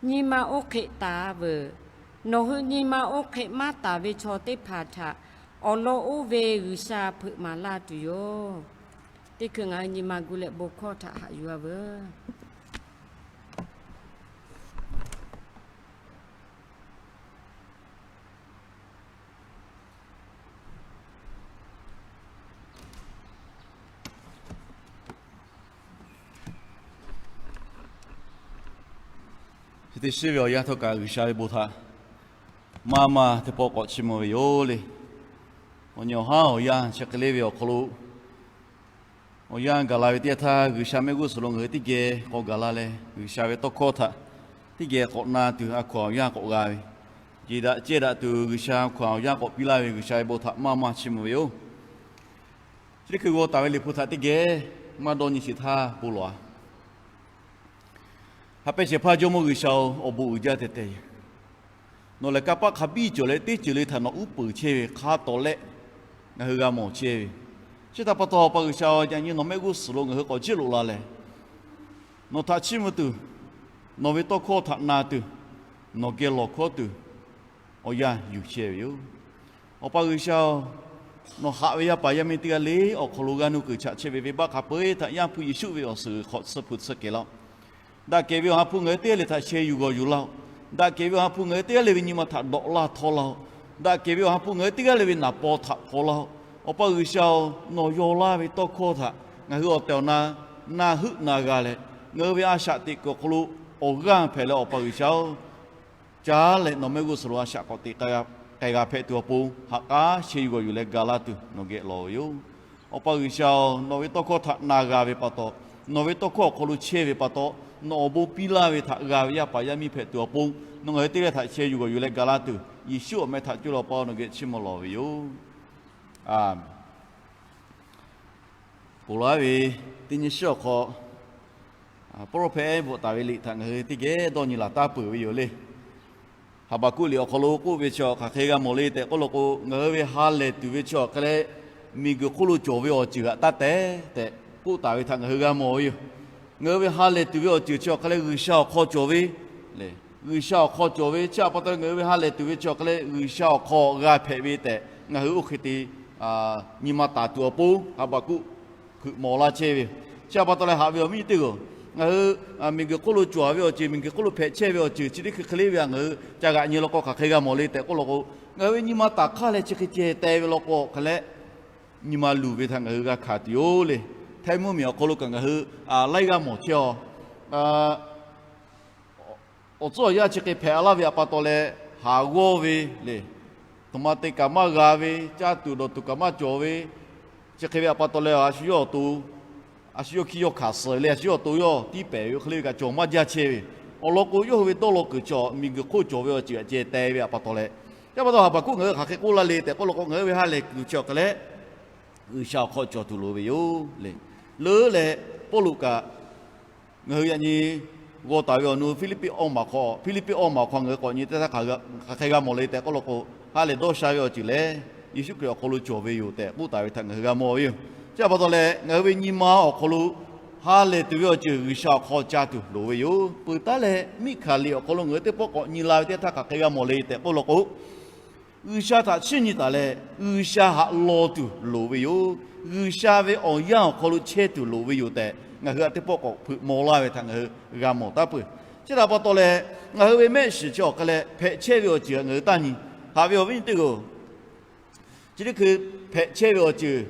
nyi ma oˇ hk'e taˍ veuˬ. Nawˬ hui nyi ma oˇ hk'e maˇ taˍ ve chaw teˇ hpaˍ htaꞈ awˬ lawn oˇ ve G'uiˬsha hpeuꞈ maˍ laˇ tuˬ yoˬ. Teˇ hkui ngaˬ hui nyi ma gu leh bon hkawˇ htaꞈ haꞈ yuˬ-a veuˬ. Chi teˇ shiˉ ve awˬ yanˇ htawˇ kaꞈ G'uiˬsha ve bon htaꞈ maˇ maˇ teˇ pawˆ k'awꞈ chiˇ mvuh ve yoˬ le. Awˬ nyi awˬ haˉ awˬ yanˇ chi hk'e le ve awˬ hk'aw lo, Awˬ yanˇ gaˬ la ve teˇ yanˇ htaˇ, G'uiˬsha mehˆ g'uˇ suhˍ lo ngaˬ hui teˇ geh k'awꞈ gaˬ la leh, G'uiˬsha ve tawˇ hkawˇ htaꞈ teˇ geh k'awꞈ na tuˬ, a hkaw anˬ awˬ yanˇ k'awꞈ g'a ve, jeˬ daꞈ cehˇ daꞈ tuˬ G'uiˬsha a hkaw anˬ awˬ yanˇ k'awꞈ piˇ laˇ ve G'uiˬsha ve bon htaꞈ maˇ maˇ chiˇ mvuh ve yoˬ. Chi teˇ hkui g'aw taˍ ve Liꞈ hpu htaꞈ teˇ geh maˇ dawˇ nyi sheˍ htaˇ bon lawˬ-a. Ha pehˇ shehˍ hpaˇ Jawˇmawˇ G'uiˬsha-oˬ, awˬ bon uiˍ jaˇ tehꞈ tehꞈ yoˬ. Nawˬ lehˬ kanˇ paˆ hk'a biˇ cawˬ leh, teˇ ceuˬ le htaꞈ nawˬ uˉ peunˍ chehˇ ve hk'a tawˍ leh ngaˬ hui g'a mawˬ chehˇ ve. Chi htaꞈ pa taw, Awˬ pa G'uiˬsha, yaꞈ nyi nawˬ mehˆ g'uˇ suhˍ lo ngaˬ hui k'awꞈ jiˇ loꞈ la leh, nawˬ htaꞈ chiˇ mvuh tuˬ, nawˬ ve tawˇ hkawˇ htaꞈ na tuˬ, nawˬ geh lawˬ hkawˉ tuˬ, awˬ yanˇ yuˬ chehˇ ve yoˬ. Awˬ pa G'uiˬsha-oˬ, nawˬ haꞈ ve yaˇ paˍ yaˇ miˇ teˇ g'aˇ le awˬ hk'aw lo g'a nuˇ kuiˬ chaꞈ chehˇ ve venˇbaˆ hk'a peu-eˬ htaꞈ Yaˇ hpu Yeˍsuˆ ve awˬ suhˍ g'uiˬ hk'awꞈ tsuhˇ hpu tsuhˇ kehˬ laˇ-oˆ. Daꞈ kehˬ ve awˬ ha hpu ngaˬ hui teˇ g'aˇ le htaꞈ sheh yuˬ g'awˬ yuˬ laˇ-oˆ. Daꞈ kehˬ ve awˬ ha hpu ngaˬ hui teˇ g'aˇ le ve nyi ma htaꞈ dawꞈ laˇ htawˇ laˇ-oˆ. Daꞈ kehˬ ve awˬ ha hpu ngaˬ hui teˇ g'aˇ le ve naˍ paw htaꞈ hpaw laˇ-oˆ. Awˬ pa G'uiˬsha-oˬ, nawˬ yaw laˇ ve tawˇ hkawˇ htaꞈ ngaˬ hui awˬ tehˬ awˬ na na heuˆ na g'a leh, ngaˬ hui ve a shaꞈ teꞈ kuiˬ awˬ hk'aw lo awˬ g'aˇ hpehꞈ leh, Awˬ pa G'uiˬsha-oˬ, caˉ leh nawˬ mehˆ g'uˇ suhˍ lo a shaꞈ k'awꞈ teꞈ k'ai g'a hpehꞈ tuˬ awˬ pon, ha k'aˉ sheh yuˬ g'awˬ yuˬ leh ga laˇ tuˬ nawˬ geh lawˬ ve yoˬ. Awˬ pa G'uiˬsha-oˬ, nawˬ ve tawˇ hkawˇ htaꞈ na g'a ve pa taw, nawˬ ve tawˇ hkawˇ awˬ hk'aw lo chehˇ ve pa taw, nawˬ awˬ bon piˇ laˇ ve htaꞈ g'a ve yaˇ paˍ yaˇ miˇ hpehꞈ tuˬ awˬ pon, nawˬ ngaˬ hui teˇ g'aˇ htaꞈ sheh yuˬ g'awˬ yuˬ leh ga laˇ tuˬ, Yeˍsuˆ awˬ meh htaꞈ cuˇ leh Awˬ pa nawˬ geh chiˇ mvuh lawˬ ve yoˬ. A menˍ. Ponˬ laˇ ve teˇ nyi shiˉ awˬ hk'aw, prophet bvuhꞈ taˍ ve liꞈ htaꞈ ngaˬ hui teˇ geh dawˇ nyi laˬ taˍ peuˬ ve yoˬ le. Haˍbaˍkuˆ liꞈ awˬ hk'aw lo k'oˆ ve chi awˬ hk'aˬ hk'e g'a mawˬ le tehꞈ k'oˆ law k'o, ngaˬ hui ve ha lehˬ tuˬ ve chi awˬ hk'aˬ leh miˬguiˬ hk'oˆ lo cawˬ ve awˬ ceuˬ htaꞈ taˇ tehˬ tehꞈ k'oˆ taˍ ve htaꞈ ngaˬ hui g'a mawˬ ve yoˬ. Ngaˬ hui ve ha lehˬ tuˬ ve awˬ ceuˬ chi awˬ hk'aˬ leh G'uiˬsha awˬ hk'aw cawˬ ve le. G'uiˬsha awˬ hk'aw cawˬ ve chi htaꞈ pa taw leh, ngaˬ hui ve ha lehˬ tuˬ ve chi awˬ hk'aˬ leh G'uiˬsha awˬ hk'aw g'a hpehꞈ ve tehꞈ ngaˬ hui oˇ hk'e te nyi ma taˍ tuˬ awˬ pon, Haˍbaˍkuˆ hpeuꞈ mawˬ laˇ chehˇ ve yoˬ. Chi htaꞈ pa taw leh haꞈ ve awˬ viˉ teˇ g'aˇ-oˬ, ngaˬ hui miˬguiˬ hk'oˆ lo cawˬ ve awˬ ceuˬ, miˬguiˬ hk'oˆ lo hpehꞈ chehˇ ve awˬ ceuˬ chi teˇ hkui hk'e le ve htaꞈ ngaˬ hui ca g'aꞈ nyi law k'o hk'aˬ hk'e g'a mawˬ le tehꞈ k'oˆ law k'o, ngaˬ hui ve nyi ma taˍ hk'aˇ leh chi hk'e ceh teh ve law k'o hk'aˬ leh, nyi ma luˬ ve htaꞈ ngaˬ hui g'a hkanˍ tuˬ yoˬ le. Htaiˇ mvuhˇmiˬ awˬ hk'aw lo kaꞈ ngaˬ hui laiˉ g'aˇ mawˬ chehˇ-aw. Awˬ tcuhˉ awˬ yanˇ chi hk'e hpehꞈ laˇ ve htaꞈ pa taw leh, haˍ g'awˇ ve le, toꞈ ma te kaꞈ maˇ g'a ve, caˇ tuˬ dawˬ tuˬ kaꞈ maˇ cawˬ ve, chi hk'e ve htaꞈ pa taw leh, a shu yawˇ awˬ to, a shu yawˇ hkiˇ yawˇ hkanˍ suh ve le, a shu yawˇ awˬ to yawˇ tiˉ pehˍ ve hk'e le ve kaꞈ cawˬ maˇ jaˇ chehˇ ve. Awˬ lawn k'o, yawˇ hui ve dawˇ law kuiˬ chi miˬguiˬ hk'oˆ cawˬ ve awˬ ceuˬ htaꞈ ceh teh ve htaꞈ pa taw leh, chi pa taw Haˍbaˍkuˆ ngaˬ hui hk'aˬ hk'e k'oˆ laˇ le tehꞈ k'oˆ law k'o, ngaˬ hui ve ha lehˬ kuiˬ chi awˬ hk'aˬ leh G'uiˬsha awˬ hk'aw cawˬ tuˬ loˍ ve yoˬ le. Leuˉ leh Pawˇluꞈ kaꞈ ngaˬ hui yaꞈ nyi g'aw taˍ ve awˬ nu Hpiˇliˇpiˆ awˇ maˬ hk'aw, Hpiˇliˇpiˆ awˇ maˬ hk'aw ngaˬ hui k'awꞈ nyi teˇ htaˇ hk'aˬ hk'e g'a mawˬ le tehꞈ k'oˆ law k'o, ha lehˬ dawˇ sha ve awˬ ceuˬ lehˬ, Yeˍsuˆ Hkriꞈ awˬ hk'aw lo cawˬ ve yoˬ tehꞈ k'oˆ taˍ ve htaꞈ ngaˬ hui g'a mawˬ ve yoˬ. Chi pa taw leh, ngaˬ hui ve nyi ma awˬ hk'aw lo ha lehˬ tuˬ ve awˬ ceuˬ G'uiˬsha awˬ hk'aw ca tuˬ loˍ ve yoˬ. Peuˬ taˉ leh, Miˉhkaˍ liꞈ awˬ hk'aw lo ngaˬ hui teˇ pawˆ k'awꞈ nyi la ve teˇ htaˇ hk'aˬ hk'e g'a mawˬ le tehꞈ k'oˆ law k'o, G'uiˬsha htaꞈ chiˇ nyi taˍ leh, G'uiˬsha haꞈ law tuˬ loˍ ve yoˬ. G'uiˬsha ve awˬ yanˇ awˬ hk'aw lo chehˇ tuˬ loˍ ve yoˬ tehꞈ, ngaˬ hui a teˇ pawˆ k'awꞈ hpeuꞈ maw laˇ ve htaꞈ ngaˬ hui g'a mawˬ taˉ peuˬ. Chi htaꞈ pa taw leh, ngaˬ hui ve mehˆ shiˍ chi awˬ hk'aˬ leh hpehꞈ chehˇ ve awˬ ceuˬ ngaˬ hui taˇ nyi. Haꞈ ve awˬ viˉ teˇ g'aˇ-oˬ, chi teˇ hkui hpehꞈ chehˇ ve awˬ ceuˬ,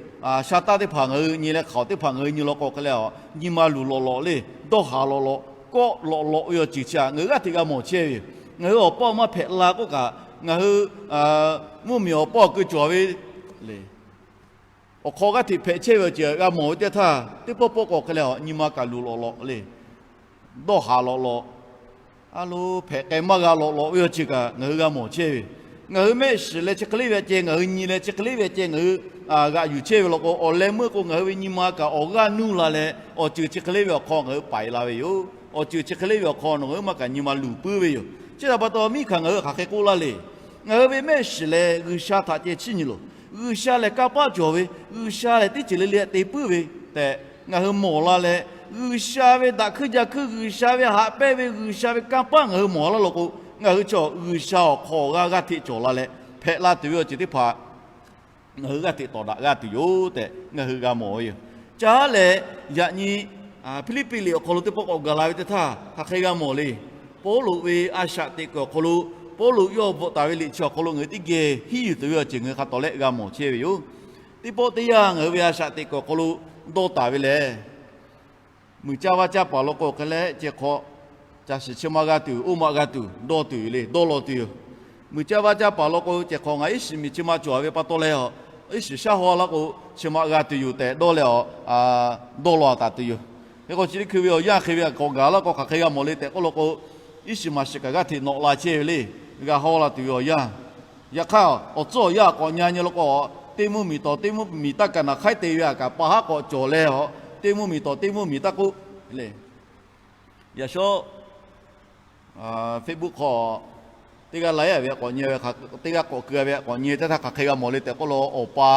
shaˍ taˇ teˇ hpaˍ ngaˬ hui nyi leh hk'aoˍ teˇ hpaˍ ngaˬ hui nyi law k'o hk'e leh, nyi ma luˬ lawꞈ lawꞈ le, dawˇ haˍ lawꞈ lawꞈ, kawˆ lawꞈ lawꞈ ve awˬ ceuˬ chi htaꞈ ngaˬ hui g'aˇ hteꞈ g'a mawˬ chehˇ ve yoˬ. Ngaˬ hui awˬ paˇ maˇ hpehꞈ la k'oˆ kaꞈ, ngaˬ hui mvuhˇmiˬ awˬ paˇ awˬ keu cawˬ ve le, awˬ hk'aw g'aˇ hteꞈ hpehꞈ chehˇ ve awˬ ceuˬ g'a mawˬ ve teˇ htaˇ, teˇ pawˆ pawˆ k'o hk'e leh, nyi ma kaꞈ luˬ lawꞈ lawꞈ le, dawˇ haˍ lawꞈ lawꞈ, a lo hpehꞈ k'ai maˇ g'a lawꞈ lawꞈ ve awˬ ceuˬ kaꞈ ngaˬ hui g'a mawˬ chehˇ ve. Ngaˬ hui mehˆ shiˍ leh chi hk'e le ve ceh ngaˬ hui nyi leh chi hk'e le ve ceh ngaˬ hui g'aꞈ yuˬ chehˇ ve law k'o, awˬ leh meuˇ k'o ngaˬ hui ve nyi ma kaꞈ awˬ g'aˇ nuˇ la leh, awˬ ceuˬ chi hk'e le ve awˬ hk'aw ngaˬ hui paiˍ la ve yoˬ. Awˬ ceuˬ chi hk'e le ve awˬ hk'aw nawˬ hui maˇ kaꞈ nyi ma luˬ puiˉ ve yoˬ. Chi htaꞈ pa taw, Miˉhkaˍ ngaˬ hui hk'aˬ hk'e k'oˆ laˇ le. Ngaˬ hui ve mehˆ shiˍ leh G'uiˬsha htaꞈ ceh chiˇ nyi loˬ. G'uiˬsha lehˬ kanˇ paˆ cawˬ ve, G'uiˬsha lehˬ teˇ ceuˬ le le htaꞈ te puiˉ ve tehꞈ ngaˬ hui mawˬ la leh, G'uiˬsha ve daꞈ hkuiˇ jaˇ hkuiˇ, G'uiˬsha ve haꞈ pehnˇ ve, G'uiˬsha ve kanˇ paˆ ngaˬ hui mawˬ laˇ law k'o, ngaˬ hui chaw G'uiˬsha awˬ hk'aw g'a g'aˇ hteꞈ cawˬ la leh hpehꞈ la tuˬ ve awˬ ceuˬ teˇ hpaˍ ngaˬ hui g'aˇ hteꞈ tawˍ daꞈ g'a tuˬ yoˬ tehꞈ ngaˬ hui g'a mawˬ ve yoˬ. Caˉ leh, yaꞈ nyi Hpiˇliˇpiˆ liꞈ awˬ hk'aw lo teˇ pawˆ k'awꞈ gaˬ la ve teˇ htaˇ hk'aˬ hk'e g'a mawˬ le. Pawˇluꞈ ve a shaꞈ teꞈ kuiˬ awˬ hk'aw lo, Pawˇluꞈ yawˇ bvuhꞈ taˍ ve liꞈ chi awˬ hk'aw lo ngaˬ hui teˇ geh hiˉ yuˬ tuˬ ve awˬ ceuˬ ngaˬ hui hk'a tawˍ leh g'a mawˬ chehˇ ve yoˬ. Teˇ pawˆ teˇ yanˇ ngaˬ hui ve a shaꞈ teꞈ kuiˬ awˬ hk'aw lo dawˇ taˍ ve lehˬ, muiˬ caˇ vaˇ caˇ paˍ law k'o hk'e leh ceh hk'aw, ca shiˍ chi ma g'a tuˬ, oˇ ma g'a tuˬ, dawˇ tuˬ yoˬ le, dawˇ law tuˬ yoˬ. Muiˬ caˇ vaˇ caˇ paˍ law k'o ceh hk'aw ngaˬ iˉ shiˍ miˬ chi ma cawˬ ve pa taw leh, iˉ shiˍ shaˉ haw laˇ k'o, chi ma g'a tuˬ yoˬ tehꞈ dawˇ leh awˬ, dawˇ law taˍ tuˬ yoˬ. Hk'e k'o, chi teˇ hkui ve awˬ yanˇ hk'e ve k'awꞈ gaˬ laˇ k'o, hk'aˬ hk'e g'a mawˬ le tehꞈ k'oˆ law k'o, iˉ shiˍ maˍ shiˍ kaꞈ g'aˇ hteꞈ nawꞈ la chehˇ ve le. G'a haw la tuˬ ve awˬ yanˇ. Yaꞈ hk'aˇ, awˬ tcuhˉ awˬ yanˇ k'awꞈ nyi nyi law k'o, teˇ mvuhˇ miˬ tawˍ teˇ mvuhˇ miˬ taˇ kaꞈ naˬ hk'aiˉ te ve a kaꞈ pa haˉ k'awꞈ cawˬ leh, teˇ mvuhˇ miˬ tawˍ teˇ mvuhˇ miˬ taˇ k'oˆ le. Yaꞈ shawˉ Facebook hk'aw teˇ g'aˇ laiˉ a ve k'awꞈ nyi ve, teˇ g'aˇ k'awꞈ keu ve k'awꞈ nyi teˇ htaˇ, hk'aˬ hk'e g'a mawˬ le tehꞈ k'oˆ law, awˬ pa,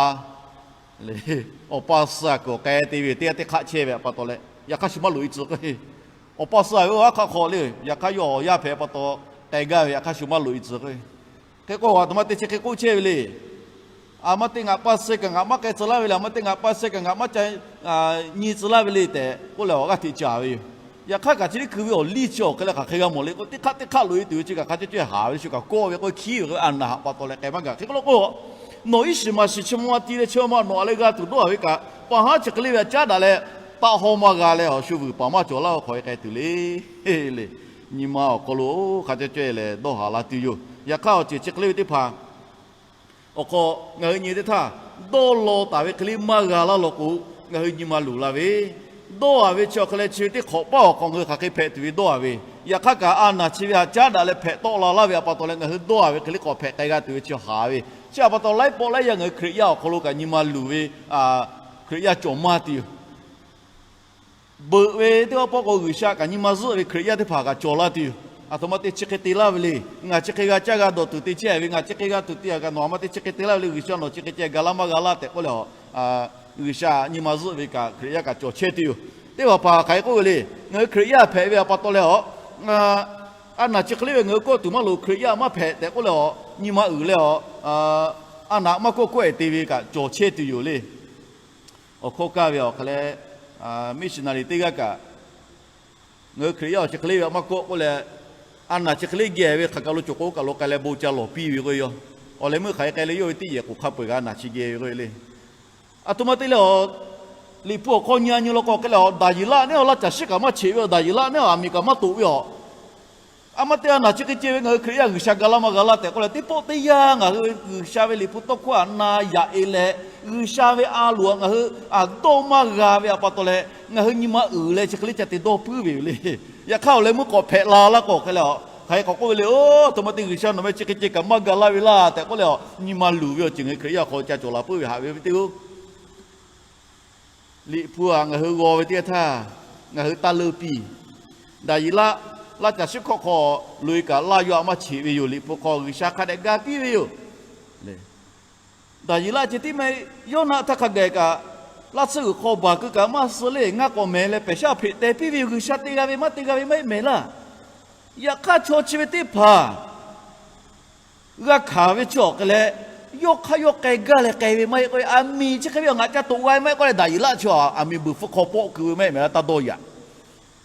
awˬ pa suh a kuiˬ awˬ k'ai te ve teˇ g'aˇ teˇ hk'aˆ chehˇ ve a pa taw leh, yaꞈ hk'aˇ shu maˇ loꞈ e tcuh k'o, awˬ pa suh a ve oˇ aˉ hk'aˆ hk'aw le, yaꞈ hk'aˇ yawˇ awˬ yaˇ hpehꞈ pa taw k'ai gaˇ ve, yaꞈ hk'aˇ shu maˇ loꞈ e tcuh k'o, hk'e k'o, a htoꞈ ma te chi hk'e k'oˆ chehˇ ve le. A ma te ngaˬ pa suh kaꞈ ngaˬ maˇ k'ai tcuh laˇ ve le, a ma te ngaˬ pa suh kaꞈ ngaˬ maˇ ca nyi tcuh laˇ ve le tehꞈ k'oˆ leh awˬ g'aˇ hteꞈ caˍ ve yoˬ. Yaꞈ hk'aˇ kaꞈ chi teˇ hkui ve awˬ liˇ chi awˬ hk'e leh hk'aˬ hk'e g'a mawˬ le k'o, teˇ hk'aˆ teˇ hk'aˆ loꞈ e tuˬ ve chi kaꞈ hk'a caˇ caˇ haˍ ve le, shu kaꞈ kawˆ ve k'o, hkiˉ ve k'o, a naˬ haꞈ pa taw leh k'ai maˇ gaˬ. Hk'e k'o lo k'o, nawˬ iˉ shiˍ maˍ shiˍ chi ma ti leh chi ma nawˬ a leh g'a tuˬ dawˇ a ve kaꞈ, pa haˉ chi hk'e le ve a caˉ daꞈ leh, taˆ hawˇ maˇ g'a leh awˬ shu vuiˬ paˍ maˇ cawˬ laˇ ve hk'aw e k'ai tuˬ le. Le, nyi ma awˬ hk'aw lo hk'a caˇ caˇ leh dawˇ haˍ la tuˬ yoˬ. Yaꞈ hk'aˇ awˬ ceuˬ chi hk'e le ve teˇ hpaˍ awˬ hk'aw ngaˬ hui nyi teˇ htaˇ, dawˇ law taˍ ve hk'e le maˇ g'a laˇ law k'o, ngaˬ hui nyi ma luˬ la ve, dawˇ a ve chi awˬ hk'e leh chi ve teˇ hk'awꞈ paˉ awˬ hk'aw ngaˬ hui hk'aˬ hk'e hpehꞈ tuˬ ve dawˇ a ve, yaꞈ hk'aˇ kaꞈ a naˬ chi ve haꞈ caˉ daꞈ leh hpehꞈ tawˆ la laˇ ve a pa taw leh ngaˬ hui dawˇ a ve hk'e le k'awꞈ hpehꞈ k'ai g'a tuˬ ve chi haˍ ve. Chi a pa taw laiˉ pawˆ laiˉ yaˇ ngaˬ hui Hkriꞈ yaˇ awˬ hk'aw lo kaꞈ nyi ma luˬ ve Hkriꞈ yaˇ cawˬ maˇ tuˬ yoˬ. Beuꞈ ve teˇ pawˆ pawˆ k'o G'uiˬsha kaꞈ nyi ma zuhˆ ve Hkriꞈ yaˇ teˇ hpaˍ kaꞈ cawˬ la tuˬ yoˬ. A htoꞈ ma te chi hk'e te laˇ ve le. Ngaˬ chi hk'e g'a caˇ g'a dawˬ tuˬ te chehˇ ve, ngaˬ chi hk'e g'a tuˬ te a kaꞈ nawˬ a ma te chi hk'e te laˇ ve le. G'uiˬsha nawˬ chi hk'e ceh ga laˇ maˇ g'a laˇ tehꞈ k'oˆ leh, G'uiˬsha nyi ma zuhˆ ve kaꞈ Hkriꞈ yaˇ kaꞈ cawˬ chehˇ tuˬ yoˬ. Teˇ hpaˍ hpaˍ hk'aˬ hk'e k'oˆ ve le. Ngaˬ hui Hkriꞈ yaˇ hpehꞈ ve a pa taw leh a, a naˬ chi hk'e le ve ngaˬ hui kawˆ tuˬ maˇ loˍ, Hkriꞈ yaˇ maˇ hpehꞈ tehꞈ k'oˆ leh a, nyi ma uiˍ leh a, a naˬ maˇ kawˆ kawˆ e te ve kaꞈ cawˬ chehˇ tuˬ yoˬ le. Awˬ hkawˇ kaˇ ve awˬ hk'aˬ leh, missionary teˇ g'aˇ kaꞈ, ngaˬ hui Hkriꞈ yaˇ awˬ chi hk'e le ve maˇ kawˆ k'oˆ leh, a naˬ chi hk'e le geh ve hk'aˬ kaˬ lo cawˬ k'o kaˬ lo k'ai leh bon ca lawˬ piˇ ve k'o yoˬ. Awˬ leh meuˇ hk'aˬ hk'e k'ai leh yawˇ ve teˇ yehˬ k'oˍ hk'a peu-eˬ g'a naˬ chi geh ve k'o le. A htoꞈ ma te leh a, Liꞈ hpu awˬ hk'aw nyi a nyi law k'o hk'e leh a, Daˍyeˍlaˆ neˉ a laˇ caˬ shiˉ kaꞈ maˇ cheꞈ ve a, Daˍyeˍlaˆ neˉ a aˬ miˍ kaꞈ maˇ toꞈ ve a. A ma te a naˬ chi hk'e ceh ve ngaˬ hui Hkriꞈ yaˇ G'uiˬsha ga laˇ maˇ g'a laˇ tehꞈ k'oˆ leh, teˇ pawˆ teˇ yanˇ ngaˬ hui G'uiˬsha ve Liꞈ hpu tawˇ hkawˇ htaꞈ na yaꞈ e leh, G'uiˬsha ve a loˍ htaꞈ ngaˬ hui a dawˇ maˇ g'a ve a pa taw leh, ngaˬ hui nyi ma uiˍ leh chi hk'e le ca te dawˇ puiˉ ve yoˬ le. Yaꞈ hk'aˇ awˬ leh meuˇ k'awꞈ hpehꞈ la laˇ k'o hk'e leh a, hk'aˬ hk'e k'awꞈ k'oˆ ve le, Oˇ, a htoꞈ ma te G'uiˬsha nawˬ meh chi hk'e ceh kaꞈ maˇ ga laˇ ve laˇ tehꞈ k'oˆ leh a, nyi ma luˬ ve awˬ ceuˬ ngaˬ hui Hkriꞈ yaˇ hk'aw ca cawˬ la puiˉ ve haꞈ ve teˇ oˬ. Liꞈ hpu htaꞈ ngaˬ hui g'aw ve teˇ yanˇ htaˇ, ngaˬ hui taˇ leuˇ piˇ. Daˍyeˍlaˆ laˇ caˬ shiˉ hkawˇ hk'aw loꞈ e kaꞈ laˇ yawˇ htaꞈ maˇ cheꞈ ve yoˬ. Liꞈ hpu hk'aw G'uiˬsha hk'a dehꞈ ga piˇ ve yoˬ. Daˍyeˍlaˆ ceh tiˉ maˇ heˆ, Yoˇnaˆ htaˇ hk'a gaˬ kaꞈ, laˇ tsuhˇ g'uiˬ hk'aw baˬ keu kaꞈ maˇ suh le, ngaˇ k'awꞈ mehˍ leh pehˬ shaˉ hpeꞈ teh piˇ ve yoˬ. G'uiˬsha te g'a ve maˇ te g'a ve maˇ heˆ mehˍ laˇ. Yaꞈ hk'aˇ chaw chi ve teˇ hpaˍ g'a hkanˍ ve chi awˬ hk'e leh, yawˇ hk'aˇ yawˇ k'ai gaˇ leh k'ai ve maˇ heˆ k'oˆ ve, aˬ miˍ chi hk'e ve awˬ ngaˬ ca toꞈ g'a ve maˇ heˆ k'oˆ leh, Daˍyeˍlaˆ chi aˬ miˍ buiˬ hpfuhˇ hk'aw pawˆ keu ve maˇ heˆ mehˍ laˇ taˇ dawˇ yaꞈ.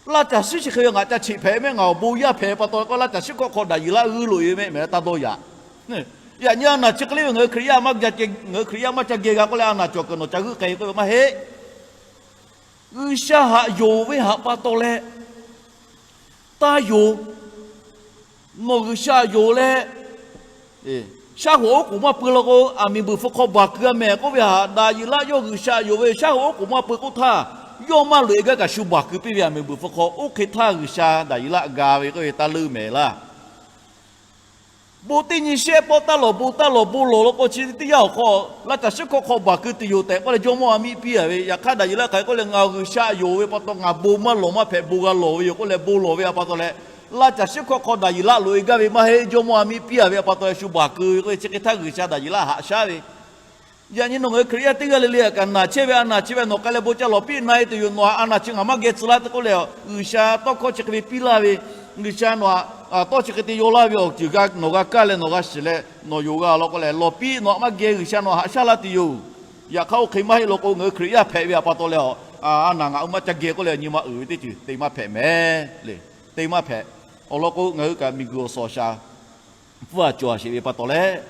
Laˇ caˬ shiˉ chi hk'e ve ngaˬ ca cheꞈ hpehꞈ mehˆ, ngaˬ awˬ bon yaˇ hpehꞈ pa taw k'o, laˇ caˬ shiˉ hkawˇ hk'aw Daˍyeˍlaˆ g'uiˇ loꞈ e ve maˇ heˆ mehˍ laˇ taˇ dawˇ yaꞈ. Yaꞈ nyi a naˬ chi hk'e le ve ngaˬ hui Hkriꞈ yaˇ maˇ ca, ngaˬ hui Hkriꞈ yaˇ maˇ ca geh g'a k'oˆ leh, a naˬ cawˬ kuiˬ nawˬ ca g'uiˇ k'ai k'oˆ ve maˇ heˆ. G'uiˬsha haꞈ yonˍ ve haꞈ pa taw leh taˇ yonˍ. Nawˬ G'uiˬsha yonˍ leh, shaˉ hoꞈ oˉ k'oˍ maˇ pui law k'o, aˬ miˍ buiˬ hpfuhˇ hk'aw baˬ keu a mehˍ k'oˆ ve htaꞈ, Daˍyeˍlaˆ yawˇ G'uiˬsha yonˍ ve shaˉ hoꞈ oˉ k'oˍ maˇ pui k'oˆ htaˇ, yawˇ maˇ loꞈ e gaˇ kaꞈ shu baˬ keu piˇ ve aˬ miˍ buiˬ hpfuhˇ hk'aw. Oˇ hk'e htaˇ G'uiˬsha Daˍyeˍlaˆ ga ve k'oˆ ve taˇ leuˇ mehˍ laˇ. Bon teˇ nyi shehˆ pawˆ taˇ lawˬ bon taˇ lawˬ bon lawˬ law k'o, chi teˇ yanˇ awˬ hk'aw laˇ caˬ shiˉ hkawˇ hk'aw baˬ keu tuˬ yoˬ tehꞈ k'oˆ leh jawˇmawˇ a miˇ piˇ a ve. Yaꞈ hk'aˇ Daˍyeˍlaˆ hk'aˬ hk'e k'oˆ leh, ngaˬ G'uiˬsha yonˍ ve pa taw ngaˬ bon maˇ lawˬ maˇ hpehꞈ, bon g'a lawˬ ve yoˬ k'oˆ leh bon lawˬ ve a pa taw leh, laˇ caˬ shiˉ hkawˇ hk'aw Daˍyeˍlaˆ loꞈ e gaˇ ve maˇ heˆ, jawˇmawˇ a miˇ piˇ a ve a pa taw leh shu baˬ keu ve k'oˆ ve chi hk'e htaˇ G'uiˬsha Daˍyeˍlaˆ haꞈ shaˉ ve. Yaꞈ nyi nawˬ ngaˬ hui Hkriꞈ yaˇ teˇ g'aˇ le le kaꞈ naˬ chehˇ ve a naˬ chi ve nawˬ k'ai leh bon ca lawˬ piˇ na e tuˬ yoˬ. Nawˬ a naˬ chi ngaˬ maˇ geh tcuh laˇ tehꞈ k'oˆ leh, G'uiˬsha tawˇ hkawˇ chi hk'e ve piˇ laˇ ve, G'uiˬsha nawˬ htaꞈ tawˇ chi hk'e te yaw laˇ ve awˬ ceuˬ g'a nawˬ g'a kaˇ leh nawˬ g'a shiˍ leh nawˬ yonˍ g'a law k'oˆ leh lawˬ piˇ, nawˬ htaꞈ maˇ geh G'uiˬsha nawˬ haꞈ shaˉ laˇ tuˬ yoˬ. Yaꞈ hk'aˇ oˇ hk'e maˇ heˆ law k'o, ngaˬ hui Hkriꞈ yaˇ hpehꞈ ve a pa taw leh a, a naˬ ngaˬ hui maˇ ca geh k'oˆ leh nyi ma uiˍ ve teˇ ceuˬ te maˇ hpehꞈ mehˍ le. Te maˇ hpehꞈ. Awˬ lawn k'o, ngaˬ hui kaꞈ miˬguiˬ awˬ suhˍ awˬ shaˍ hpfuhˇ a cawˬ a sheˍ ve pa taw leh,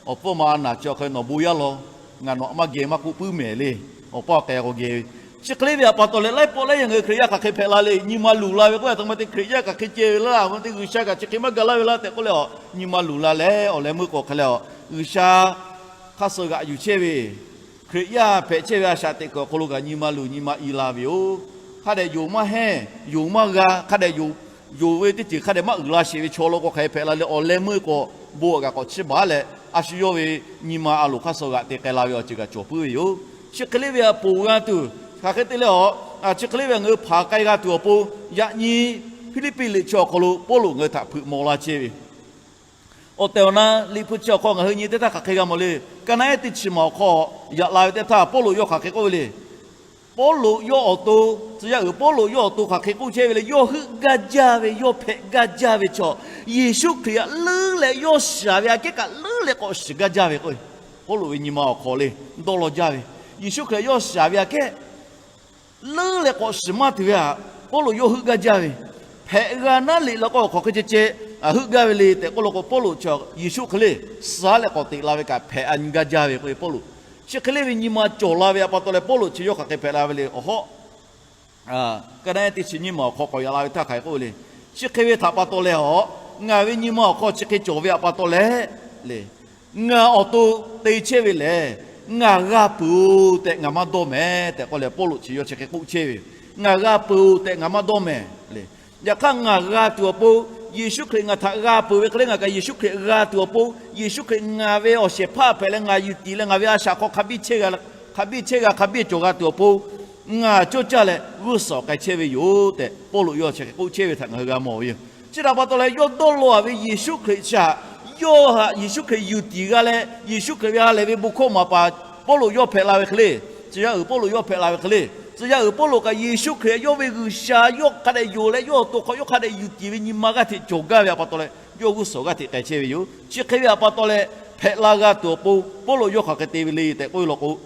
awˬ hpfuhˇ ma a naˬ chi awˬ hk'e nawˬ bon yaˇ law, ngaˬ nawˬ htaꞈ maˇ geh maˇ k'oˆ puiˉ mehˍ le. Awˬ paˇ awˬ k'ai k'o geh ve, chi hk'e le ve a pa taw leh laiˉ pawˆ laiˉ yaˇ ngaˬ hui Hkriꞈ yaˇ hk'aˬ hk'e hpehꞈ la le. Nyi ma luˬ la ve k'oˆ ve, a htoꞈ ma te Hkriꞈ yaˇ kaꞈ hk'e ceh ve laˇ, a htoꞈ ma te G'uiˬsha kaꞈ chi hk'e maˇ ga laˇ ve laˇ tehꞈ k'oˆ leh a, nyi ma luˬ la leh awˬ leh meuˇ k'o hk'e leh a, G'uiˬsha hk'aˇ suh g'aꞈ yuˬ chehˇ ve Hkriꞈ yaˇ hpehꞈ chehˇ ve a shaꞈ teꞈ kuiˬ awˬ hk'aw lo kaꞈ nyi ma luˬ nyi ma i la ve yoˬ. Hk'a dehꞈ yonˍ maˇ hehnˇ, yonˍ maˇ g'a, hk'a dehꞈ yonˍ, yonˍ ve teˇ ceuˬ hk'a dehꞈ maˇ uiˍ la sheˍ ve chaw lawn k'o, hk'aˬ hk'e hpehꞈ la le, awˬ leh meuˇ k'awꞈ bon aꞈ kaꞈ k'awꞈ chiˇ baˬ leh, a shu yawˇ ve nyi ma a loˍ hk'aˇ suh g'aꞈ te k'ai la ve awˬ ceuˬ kaꞈ cawˬ puiˉ ve yoˬ. Chi hk'e le ve htaꞈ ponˬ g'a tuˬ, hk'aˬ hk'e te leh a, chi hk'e le ve htaꞈ ngaˬ hui hpanˍ k'ai g'a tuˬ awˬ pon, yaꞈ nyi Hpiˇliˇpiˆ liꞈ chi awˬ hk'aw lo Pawˇluꞈ ngaˬ hui htaꞈ hpeuꞈ maw laˇ chehˇ ve awˬ tehˬ awˬ na, liꞈ hpu chi awˬ hk'aw ngaˬ hui nyi teˇ htaˇ hk'aˬ hk'e g'a mawˬ le. Ka naˆ ehˉ teˇ chi maˬ awˬ hk'aw yaꞈ la ve teˇ htaˇ, Pawˇluꞈ yawˇ hk'aˬ hk'e k'oˆ ve le. Pawˇluꞈ yawˇ awˬ to, tcuh yaˇ uiˍ Pawˇluꞈ yawˇ awˬ to hk'aˬ hk'e k'oˆ chehˇ ve le. Yawˇ heuˆ gaˇ jaˇ ve, yawˇ hpehꞈ gaˇ jaˇ ve chaw, Yeˍsuˆ Hkriꞈ htaꞈ leuˉ leh yawˇ shiˍ ve aꞈ kehˉ kaꞈ leuˉ leh k'awꞈ shiˍ gaˇ jaˇ ve k'o, Pawˇluꞈ ve nyi ma awˬ hk'aw le, dawˇ law jaˇ ve, Yeˍsuˆ Hkriꞈ htaꞈ yawˇ shiˍ ve aꞈ kehˉ leuˉ leh k'awꞈ shiˍ maˇ tuˬ ve htaꞈ Pawˇluꞈ yawˇ heuˆ gaˇ jaˇ ve, hpehꞈ g'a naˉ liꞈ la k'o, hk'aˬ hk'e ceh ceh heuˆ gaˇ ve le tehꞈ k'oˆ law k'o, Pawˇluꞈ chi Yeˍsuˆ hk'e le suh leh k'awꞈ teꞈ la ve kaꞈ hpehꞈ a nyi gaˇ jaˇ ve k'o, Pawˇluꞈ chi hk'e le ve nyi ma cawˬ la ve htaꞈ pa taw leh, Pawˇluꞈ chi yawˇ hk'aˬ hk'e hpehꞈ la ve le. Awˬ hawˉ, ka naˆ ehˉ teˇ chi nyiˇ maˬ awˬ hk'aw k'awꞈ yaꞈ la ve htaˇ hk'aˬ hk'e k'oˆ ve le. Chi hk'e ve htaꞈ pa taw leh a, ngaˬ ve nyi ma awˬ hk'aw chi hk'e cawˬ ve htaꞈ pa taw leh le, ngaˬ awˬ to te chehˇ ve lehˬ, ngaˬ g'a peuˬ-oˬ tehꞈ ngaˬ maˇ dawˇ mehˍ tehꞈ k'oˆ leh, Pawˇluꞈ chi yawˇ chi hk'e k'oˆ chehˇ ve, ngaˬ g'a peuˬ-oˬ tehꞈ ngaˬ maˇ dawˇ mehˍ le. Yaꞈ hk'aˇ ngaˬ g'a tuˬ awˬ pon, Yeˍsuˆ Hkriꞈ ngaˬ htaꞈ g'a peuˬ ve hk'e le, ngaˬ kaꞈ Yeˍsuˆ Hkriꞈ g'a tuˬ awˬ pon, Yeˍsuˆ Hkriꞈ ngaˬ ve awˬ shehˍ hpaˇ hpehꞈ leh ngaˬ yuˬ tiˍ leh ngaˬ ve a shaꞈ hk'aw hk'a biˇ chehˇ g'a, hk'a biˇ chehˇ g'a, hk'a biˇ cawˬ g'a tuˬ awˬ pon, ngaˬ cawˇ caˇ leh g'uˇ suhˍ k'ai chehˇ ve yoˬ tehꞈ, Pawˇluꞈ yawˇ chi hk'e k'oˆ chehˇ ve htaꞈ ngaˬ hui g'a mawˬ ve yoˬ. Chi htaꞈ pa taw leh, yawˇ dawˇ law-a ve Yeˍsuˆ Hkriꞈ chi htaꞈ, yawˇ htaꞈ Yeˍsuˆ Hkriꞈ yuˬ tiˍ g'a leh, Yeˍsuˆ Hkriꞈ ve ha lehˬ ve bon hkawˇ maˍ paˍ Pawˇluꞈ yawˇ hpehꞈ la ve hk'e le, tcuh yaˇ uiˍ Pawˇluꞈ yawˇ hpehꞈ la ve hk'e le, tcuh yaˇ uiˍ Pawˇluꞈ kaꞈ Yeˍsuˆ Hkriꞈ yawˇ ve G'uiˬsha yawˇ hk'a dehꞈ yonˍ leh, yawˇ awˬ to hk'aw yawˇ hk'a dehꞈ yuˬ tiˍ ve nyi ma g'aˇ hteꞈ cawˬ gaˇ ve htaꞈ pa taw leh, yawˇ g'uˇ suhˍ g'aˇ hteꞈ k'ai chehˇ ve yoˬ. Chi hk'e ve htaꞈ pa taw leh, hpehꞈ la g'a tuˬ awˬ pon Pawˇluꞈ yawˇ hk'aˬ hk'e te ve le tehꞈ k'oˆ ve law k'o,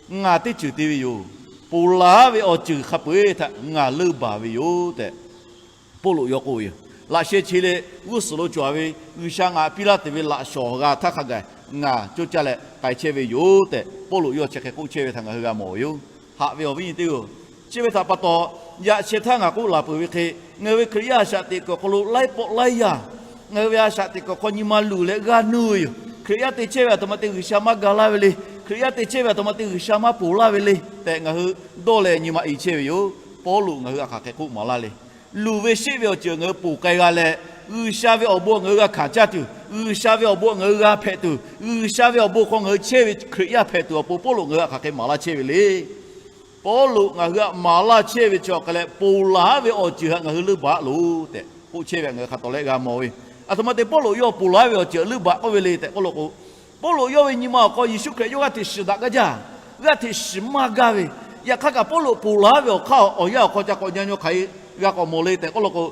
ngaˬ teˇ ceuˬ te ve yoˬ. Ponˬ laˬ ve awˬ ceuˬ hk'a peu-eˬ htaꞈ ngaˬ leunˇ baˬ ve yoˬ tehꞈ, Pawˇluꞈ yawˇ k'oˆ ve yoˬ. Laꞈ sheh che leh g'uˇ suhˍ lo cawˬ ve G'uiˬsha ngaˬ htaꞈ piˇ laˇ tuˬ ve laꞈ shawˍ g'a htaˇ hk'a gaˬ ngaˬ cawˇ caˇ leh k'ai chehˇ ve yoˬ tehꞈ, Pawˇluꞈ yawˇ chi hk'e k'oˆ chehˇ ve htaꞈ ngaˬ hui g'a mawˬ ve yoˬ. Haꞈ ve awˬ viˉ nyi teˇ-oˬ, chi ve htaꞈ pa taw, yaꞈ sheh htaˇ ngaˬ k'oˆ laˬ peuˬ ve hk'e, ngaˬ hui ve Hkriꞈ yaˇ a shaꞈ teꞈ kuiˬ awˬ hk'aw lo laiˉ pawˆ laiˉ yaˇ, ngaˬ hui ve a shaꞈ teꞈ kuiˬ awˬ hk'aw nyi ma luˬ leh g'a nuˇ ve yoˬ. Hkriꞈ yaˇ te chehˇ ve aˬ htoꞈ ma te G'uiˬsha maˇ ga laˇ ve le. Hkriꞈ yaˇ te chehˇ ve aˬ htoꞈ ma te G'uiˬsha maˇ ponˬ laˇ ve le tehꞈ ngaˬ hui dawˇ leh nyi ma i chehˇ ve yoˬ. Pawˇluꞈ ngaˬ hui htaꞈ hk'aˬ hk'e k'oˆ maˍ laˇ le. Luˬ ve sheˆ ve awˬ ceuˬ ngaˬ hui ponˬ k'ai g'a leh, G'uiˬsha ve awˬ bon ngaˬ hui g'a hkanˍ caˇ tuˬ, G'uiˬsha ve awˬ bon ngaˬ hui g'a hpehꞈ tuˬ, G'uiˬsha ve awˬ bon hk'aw ngaˬ hui chehˇ ve Hkriꞈ yaˇ hpehꞈ tuˬ awˬ pon Pawˇluꞈ ngaˬ hui htaꞈ hk'aˬ hk'e maˍ laˇ chehˇ ve le. Pawˇluꞈ ngaˬ hui htaꞈ maˍ laˇ chehˇ ve chi awˬ hk'aˬ leh, ponˬ laˬ ve awˬ ceuˬ htaꞈ ngaˬ hui leunˇ baˬ loˬ tehꞈ k'oˆ chehˇ ve htaꞈ ngaˬ hui hk'a tawˍ leh g'a mawˬ ve. Aˬ htoꞈ ma te Pawˇluꞈ yawˇ ponˬ laˬ ve awˬ ceuˬ htaꞈ leunˇ baˬ k'oˆ ve le tehꞈ k'oˆ law k'o, Pawˇluꞈ yawˇ ve nyi ma awˬ hk'aw Yeˍsuˆ Hkriꞈ yawˇ g'aˇ hteꞈ shiˍ daꞈ gaˇ jaˇ, g'aˇ hteꞈ shiˍ maˇ gaˇ ve, yaꞈ hk'aˇ kaꞈ Pawˇluꞈ ponˬ laˬ ve awˬ hk'aˇ awˬ yanˇ awˬ hk'aw ca k'awꞈ nyi nyi hk'aˬ hk'e g'a k'awꞈ mawˬ le tehꞈ k'oˆ law k'o,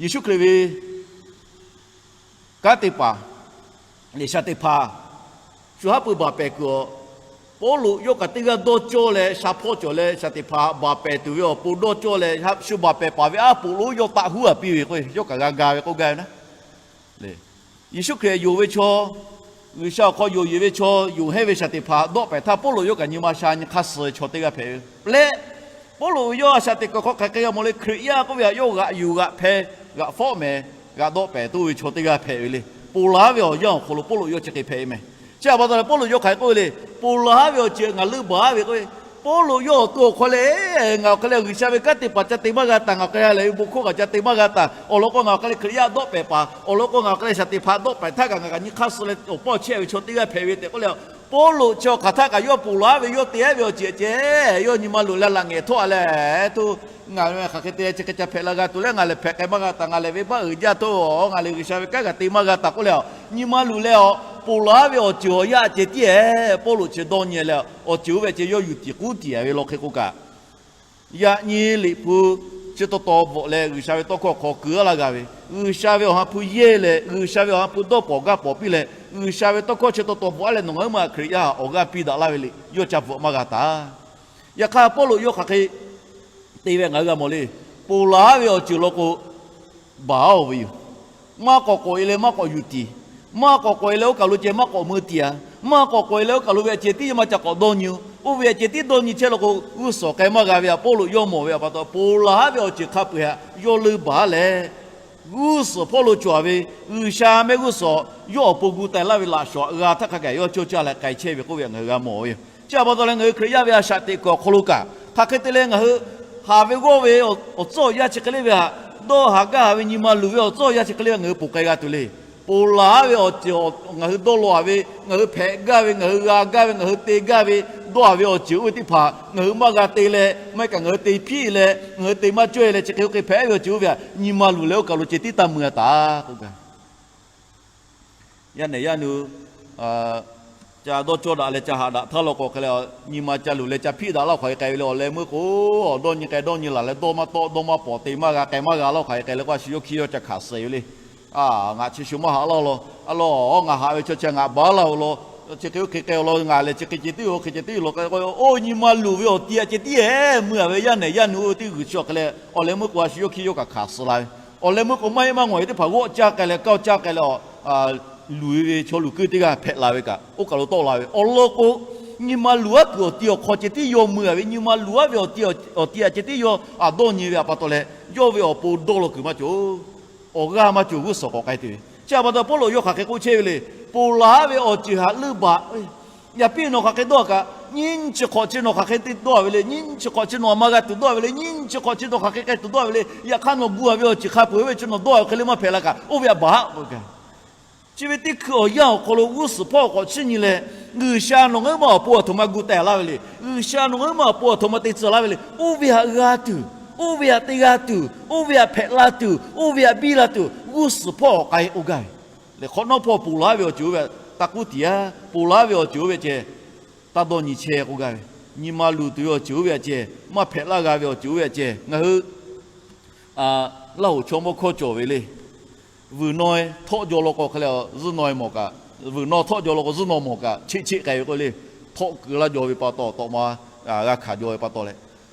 Yeˍsuˆ Hkriꞈ ve kanˉ te paˍ lehˬ, shaˍ teꞈ hpaˍ shu haˉ pui baˬ pehˍ kuiˬ awˬ, Pawˇluꞈ yawˇ kaꞈ teˇ g'aˇ dawˇ cawˇ leh sha hpawˇ cawˬ leh shaˍ teꞈ hpaˍ baˬ pehˍ tuˬ ve awˬ pon dawˇ cawˇ leh, shu baˬ pehˍ paˍ ve aˉ poꞈ lonˉ yawˇ taˆ huˉ a piˇ ve k'o, yawˇ kaꞈ g'a ga ve k'oˆ gaˇ ve naˉ. Yeˍsuˆ Hkriꞈ yonˍ ve chaw, G'uiˬsha awˬ hk'aw yonˍ yeˬ ve chaw, yonˍ hehnˇ ve shaˍ teꞈ hpaˍ dawˆ pehˍ htaˇ, Pawˇluꞈ yawˇ kaꞈ nyi ma sha nyi hk'aˇ suh ve chaw teˇ g'aˇ hpehꞈ ve leh, Pawˇluꞈ ve yawˇ a shaꞈ teꞈ kuiˬ hk'aw hk'aˬ hk'e g'a mawˬ le. Hkriꞈ yaˇ k'oˆ ve htaꞈ yawˇ g'aꞈ yuˬ g'aꞈ hpeh, g'aꞈ fawˆ mehˍ, g'aꞈ dawˆ pehˍ toˇ ve chaw teˇ g'aˇ hpehꞈ ve le. Ponˬ laˬ ve awˬ yanˇ awˬ hk'aw lo Pawˇluꞈ yawˇ chi hk'e hpehꞈ ve meh. Chi htaꞈ pa taw leh Pawˇluꞈ yawˇ hk'aˬ hk'e k'oˆ ve le. Ponˬ laˬ ve awˬ ceuˬ ngaˬ leunˇ baˬ ve k'oˆ ve, Pawˇluꞈ yawˇ awˬ to awˬ hk'aw leh, ngaˬ awˬ hk'aw leh G'uiˬsha ve kanˉ te paˍ ca te maˇ g'a taˍ, ngaˬ awˬ hk'aw leh ha lehˬ ve bon hkawˇ kaꞈ ca te maˇ g'a taˍ, awˬ lawn k'o ngaˬ awˬ hk'aw leh Hkriꞈ yaˇ dawˆ pehˍ paˍ, awˬ lawn k'o ngaˬ awˬ hk'aw leh shaˍ teꞈ hpaˍ dawˆ pehˍ htaˇ kaꞈ ngaˬ kaꞈ nyi hk'aˇ suh leh awˬ pawˆ chehˇ ve chaw teˇ g'aˇ hpehꞈ ve tehꞈ k'oˆ leh, Pawˇluꞈ chi awˬ hk'aˬ htaˇ kaꞈ yawˇ ponˬ laˬ ve yawˇ te aˉ ve awˬ ceuˬ ceh, yawˇ nyi ma luˬ leh laꞈ ngehˬ htawˇ a leh, to, ngaˬ hk'aˬ hk'e te chi hk'e ca hpehꞈ la g'a tuˬ leh, ngaˬ lehˬ hpehꞈ k'ai maˇ g'a taˍ, ngaˬ lehˬ venˇbaˆ uiˍ jaˇ htawˇ, ngaˬ lehˬ G'uiˬsha ve kanˉ kaꞈ te maˇ g'a taˍ k'oˆ leh, nyi ma luˬ leh a, ponˬ laˬ ve awˬ ceuˬ awˬ yanˇ ceh tiˉ-ehˍ Pawˇluꞈ chi dawˇ nyi leh, awˬ ceuˬ oˇ ve ceh yawˇ yuˬ tiˍ k'uˉ tiˍ ve law hk'e k'o kaꞈ, yaꞈ nyi Liꞈ hpu chi taw taw bvuhꞈ leh G'uiˬsha ve tawˇ hkawˇ hk'aw keu aˉ laˇ g'a ve, G'uiˬsha ve awˬ ha hpu yehˇ leh G'uiˬsha ve awˬ ha hpu dawˇ pawnˍ gaˇ pawnˍ piˇ leh, G'uiˬsha ve tawˇ hkawˇ chi taw taw bvuhꞈ aˉ leh nawˬ ngaˬ huiˉ ma Hkriꞈ yaˇ awˬ g'aˇ piˇ daꞈ laˇ ve le, yawˇ ca bvuhꞈ maˇ g'a taˍ. Yaꞈ hk'aˇ Pawˇluꞈ yawˇ hk'aˬ hk'e te ve ngaˬ hui g'a mawˬ le. Ponˬ laˬ ve awˬ ceuˬ law k'o, baˬ-oˬ ve yoˬ. Maˇ k'awꞈ k'awꞈ-e leh maˇ k'awꞈ yuˬ tiˍ, maˇ k'awꞈ k'awꞈ-e leh oˇ kaˬ lo ceh maˇ k'awꞈ mui tiˍ-a, maˇ k'awꞈ k'awꞈ-e leh oˇ kaˬ lo ve ceh tiˉ yawˇ maˇ ca k'awꞈ dawˇ nyi-oˬ. Oˇ ve ceh tiˉ dawˇ nyi chehˇ law k'o, g'uˇ suhˍ k'ai maˇ g'a ve htaꞈ Pawˇluꞈ yawˇ mawˬ ve htaꞈ pa taw, ponˬ laˬ ve awˬ ceuˬ hk'a peu-eˬ htaꞈ yawˇ leunˇ baˬ leh, G'uˇ suhˍ hpawˇ lo cawˬ ve G'uiˬsha mehˆ g'uˇ suhˍ yawˇ awˬ pon gu teh laˇ ve laꞈ shawˍ g'a htaˇ hk'a gaˬ yawˇ cawˇ caˇ leh k'ai chehˇ ve k'oˆ ve htaꞈ ngaˬ hui g'a mawˬ ve yoˬ. Chi a pa taw leh ngaˬ hui Hkriꞈ yaˇ ve a shaꞈ teꞈ kuiˬ awˬ hk'aw lo kaꞈ hk'aˬ hk'e te leh ngaˬ hui haˍ ve g'awˇ ve awˬ tcuhˉ awˬ yanˇ chi hk'e le ve htaꞈ dawˇ haˍ gaˇ ve nyi ma luˬ ve awˬ tcuhˉ awˬ yanˇ chi hk'e le ve ngaˬ hui ponˬ k'ai g'a tuˬ le. Ponˬ laˬ ve awˬ ceuˬ ngaˬ hui dawˇ law haˍ ve, ngaˬ hui hpehꞈ gaˇ ve, ngaˬ hui g'a gaˇ ve, ngaˬ hui te gaˇ ve, dawˇ haˍ ve awˬ ceuˬ oˇ ve teˇ hpaˍ ngaˬ hui maˇ g'a te leh, maˇ heˆ kaꞈ ngaˬ hui te hpiˆ leh, ngaˬ hui te maˇ cawˇ leh chi hk'e oˇ hk'e hpehꞈ ve awˬ ceuˬ oˇ ve htaꞈ nyi ma luˬ leh oˇ kaˬ lo ceh tiˉ taˇ mui a taˍ k'oˆ gaˇ. Yaˇ nehˬ yaˇ nu ca dawˇ cawˇ daꞈ leh ca haꞈ daꞈ htaˇ law k'o hk'e leh, nyi ma ca luˬ leh ca hpiˆ daꞈ laˇ hk'aˬ hk'e k'ai ve le. Awˬ leh meuˇ k'o, awˬ dawˇ nyi k'ai dawˇ nyi laˬ leh dawˇ maˇ tawˆ dawˇ maˇ pawˍ te maˇ g'a k'ai maˇ g'a laˇ hk'aˬ hk'e k'ai leh k'o, a shu yawˇ hkiˇ yawˇ ca hkanˍ suh ve le. Ngaˬ chi shu maˇ haꞈ laˇ law, a law ngaˬ haꞈ ve chaw chi ngaˬ baˬ laˇ-oˬ law, chi hk'e oˇ hk'e k'ai-oˬ law, ngaˬ lehˬ chi hk'e ceh tiˉ yoˬ, hk'e ceh tiˉ yoˬ law k'o, oˇ nyi ma luˬ ve awˬ ti a ceh tiˉ-ehˍ mui a ve yaˇ nehˬ yaˇ nu oˇ ve teˇ g'uiˬ chi awˬ hk'e leh, awˬ leh meuˇ k'o a shu yawˇ hkiˇ yawˇ kaꞈ hkanˍ suh la ve. Awˬ leh meuˇ k'o maˇ heˆ maˇ ngawˬ e teˇ hpaˍ g'awˆ caˇ k'ai leh kaoˇ caˇ k'ai leh, luˬ e ve chaw luˬ kuiˇ teˇ g'aˇ hpehꞈ la ve kaꞈ oˇ kaˬ lo tawˆ la ve. Awˬ lawn k'o, nyi ma luˬ aˉ kuiˬ awˬ ti awˬ hk'aw ceh tiˉ yaw mui a ve, nyi ma luˬ aˉ ve awˬ ti awˬ ti a ceh tiˉ yaw a dawˇ nyi ve a pa taw leh, yawˇ ve awˬ pon dawˇ law kuiˬ maˇ cawˬ. Awˬ g'aˇ maˇ cawˬ g'uˇ suhˍ k'awꞈ k'ai tuˬ ve. Chi a pa taw Pawˇluꞈ yawˇ hk'aˬ hk'e k'oˆ chehˇ ve le. Ponˬ laˬ ve awˬ ceuˬ htaꞈ leuˇ baˬ. Yaꞈ piˇ nawˬ hk'aˬ hk'e dawˇ kaꞈ, nyiˇ chi hk'awꞈ chi nawˬ hk'aˬ hk'e te dawˇ ve le, nyiˇ chi hk'awꞈ chi nawˬ a ma g'a tuˬ dawˇ ve le, nyiˇ chi hk'awꞈ chi nawˬ hk'aˬ hk'e k'ai tuˬ dawˇ ve le, yaꞈ hk'aˇ nawˬ gu a ve awˬ ceuˬ hk'a peu-eˬ ve chi nawˬ dawˇ ve hk'e le maˇ hpehꞈ la kaꞈ, oˇ ve htaꞈ baˬ k'oˆ gaˇ. Chi ve teˇ hkui awˬ yanˇ awˬ hk'aw lo g'uˇ suhˍ hpawˇ k'awꞈ chiˇ nyi leh, G'uiˬsha nawˬ ngaˬ huiˉ ma awˬ pon aˬ htoꞈ ma gu teh laˇ ve le. G'uiˬsha nawˬ ngaˬ huiˉ ma awˬ pon aˬ htoꞈ ma te tcuh laˇ ve le. Oˇ ve htaꞈ g'a tuˬ, oˇ ve htaꞈ te g'a tuˬ, oˇ ve htaꞈ hpehꞈ la tuˬ, oˇ ve htaꞈ biˇ la tuˬ, g'uˇ suhˍ hpawˇ k'ai k'oˆ gaˇ ve. Lehˬ hk'awꞈ nawˉ hpawˇ ponˬ laˬ ve awˬ ceuˬ oˇ ve htaꞈ taˇ k'uˉ tiˍ yaˇ. Ponˬ laˬ ve awˬ ceuˬ oˇ ve ceh taˇ dawˇ nyi chehˇ k'oˆ gaˇ ve. Nyi ma luˬ tuˬ ve awˬ ceuˬ oˇ ve htaꞈ ceh, maˇ hpehꞈ laˇ g'a ve awˬ ceuˬ oˇ ve htaꞈ ceh, ngaˬ hui Laˇ hoꞈ chaw mawˇ hkawˇ cawˬ ve le. Vuiˬ naw htawˆ jaw law k'o hk'e le, zuhˇ naw mawˬ kaꞈ, vuiˬ naw htawˆ jaw law k'o zuhˇ naw mawˬ kaꞈ cheˆ cheˆ k'ai ve k'o le, htawˆ keu laˇ jaw ve pa taw, tawꞈ ma g'a hkanˍ jaw ve pa taw leh,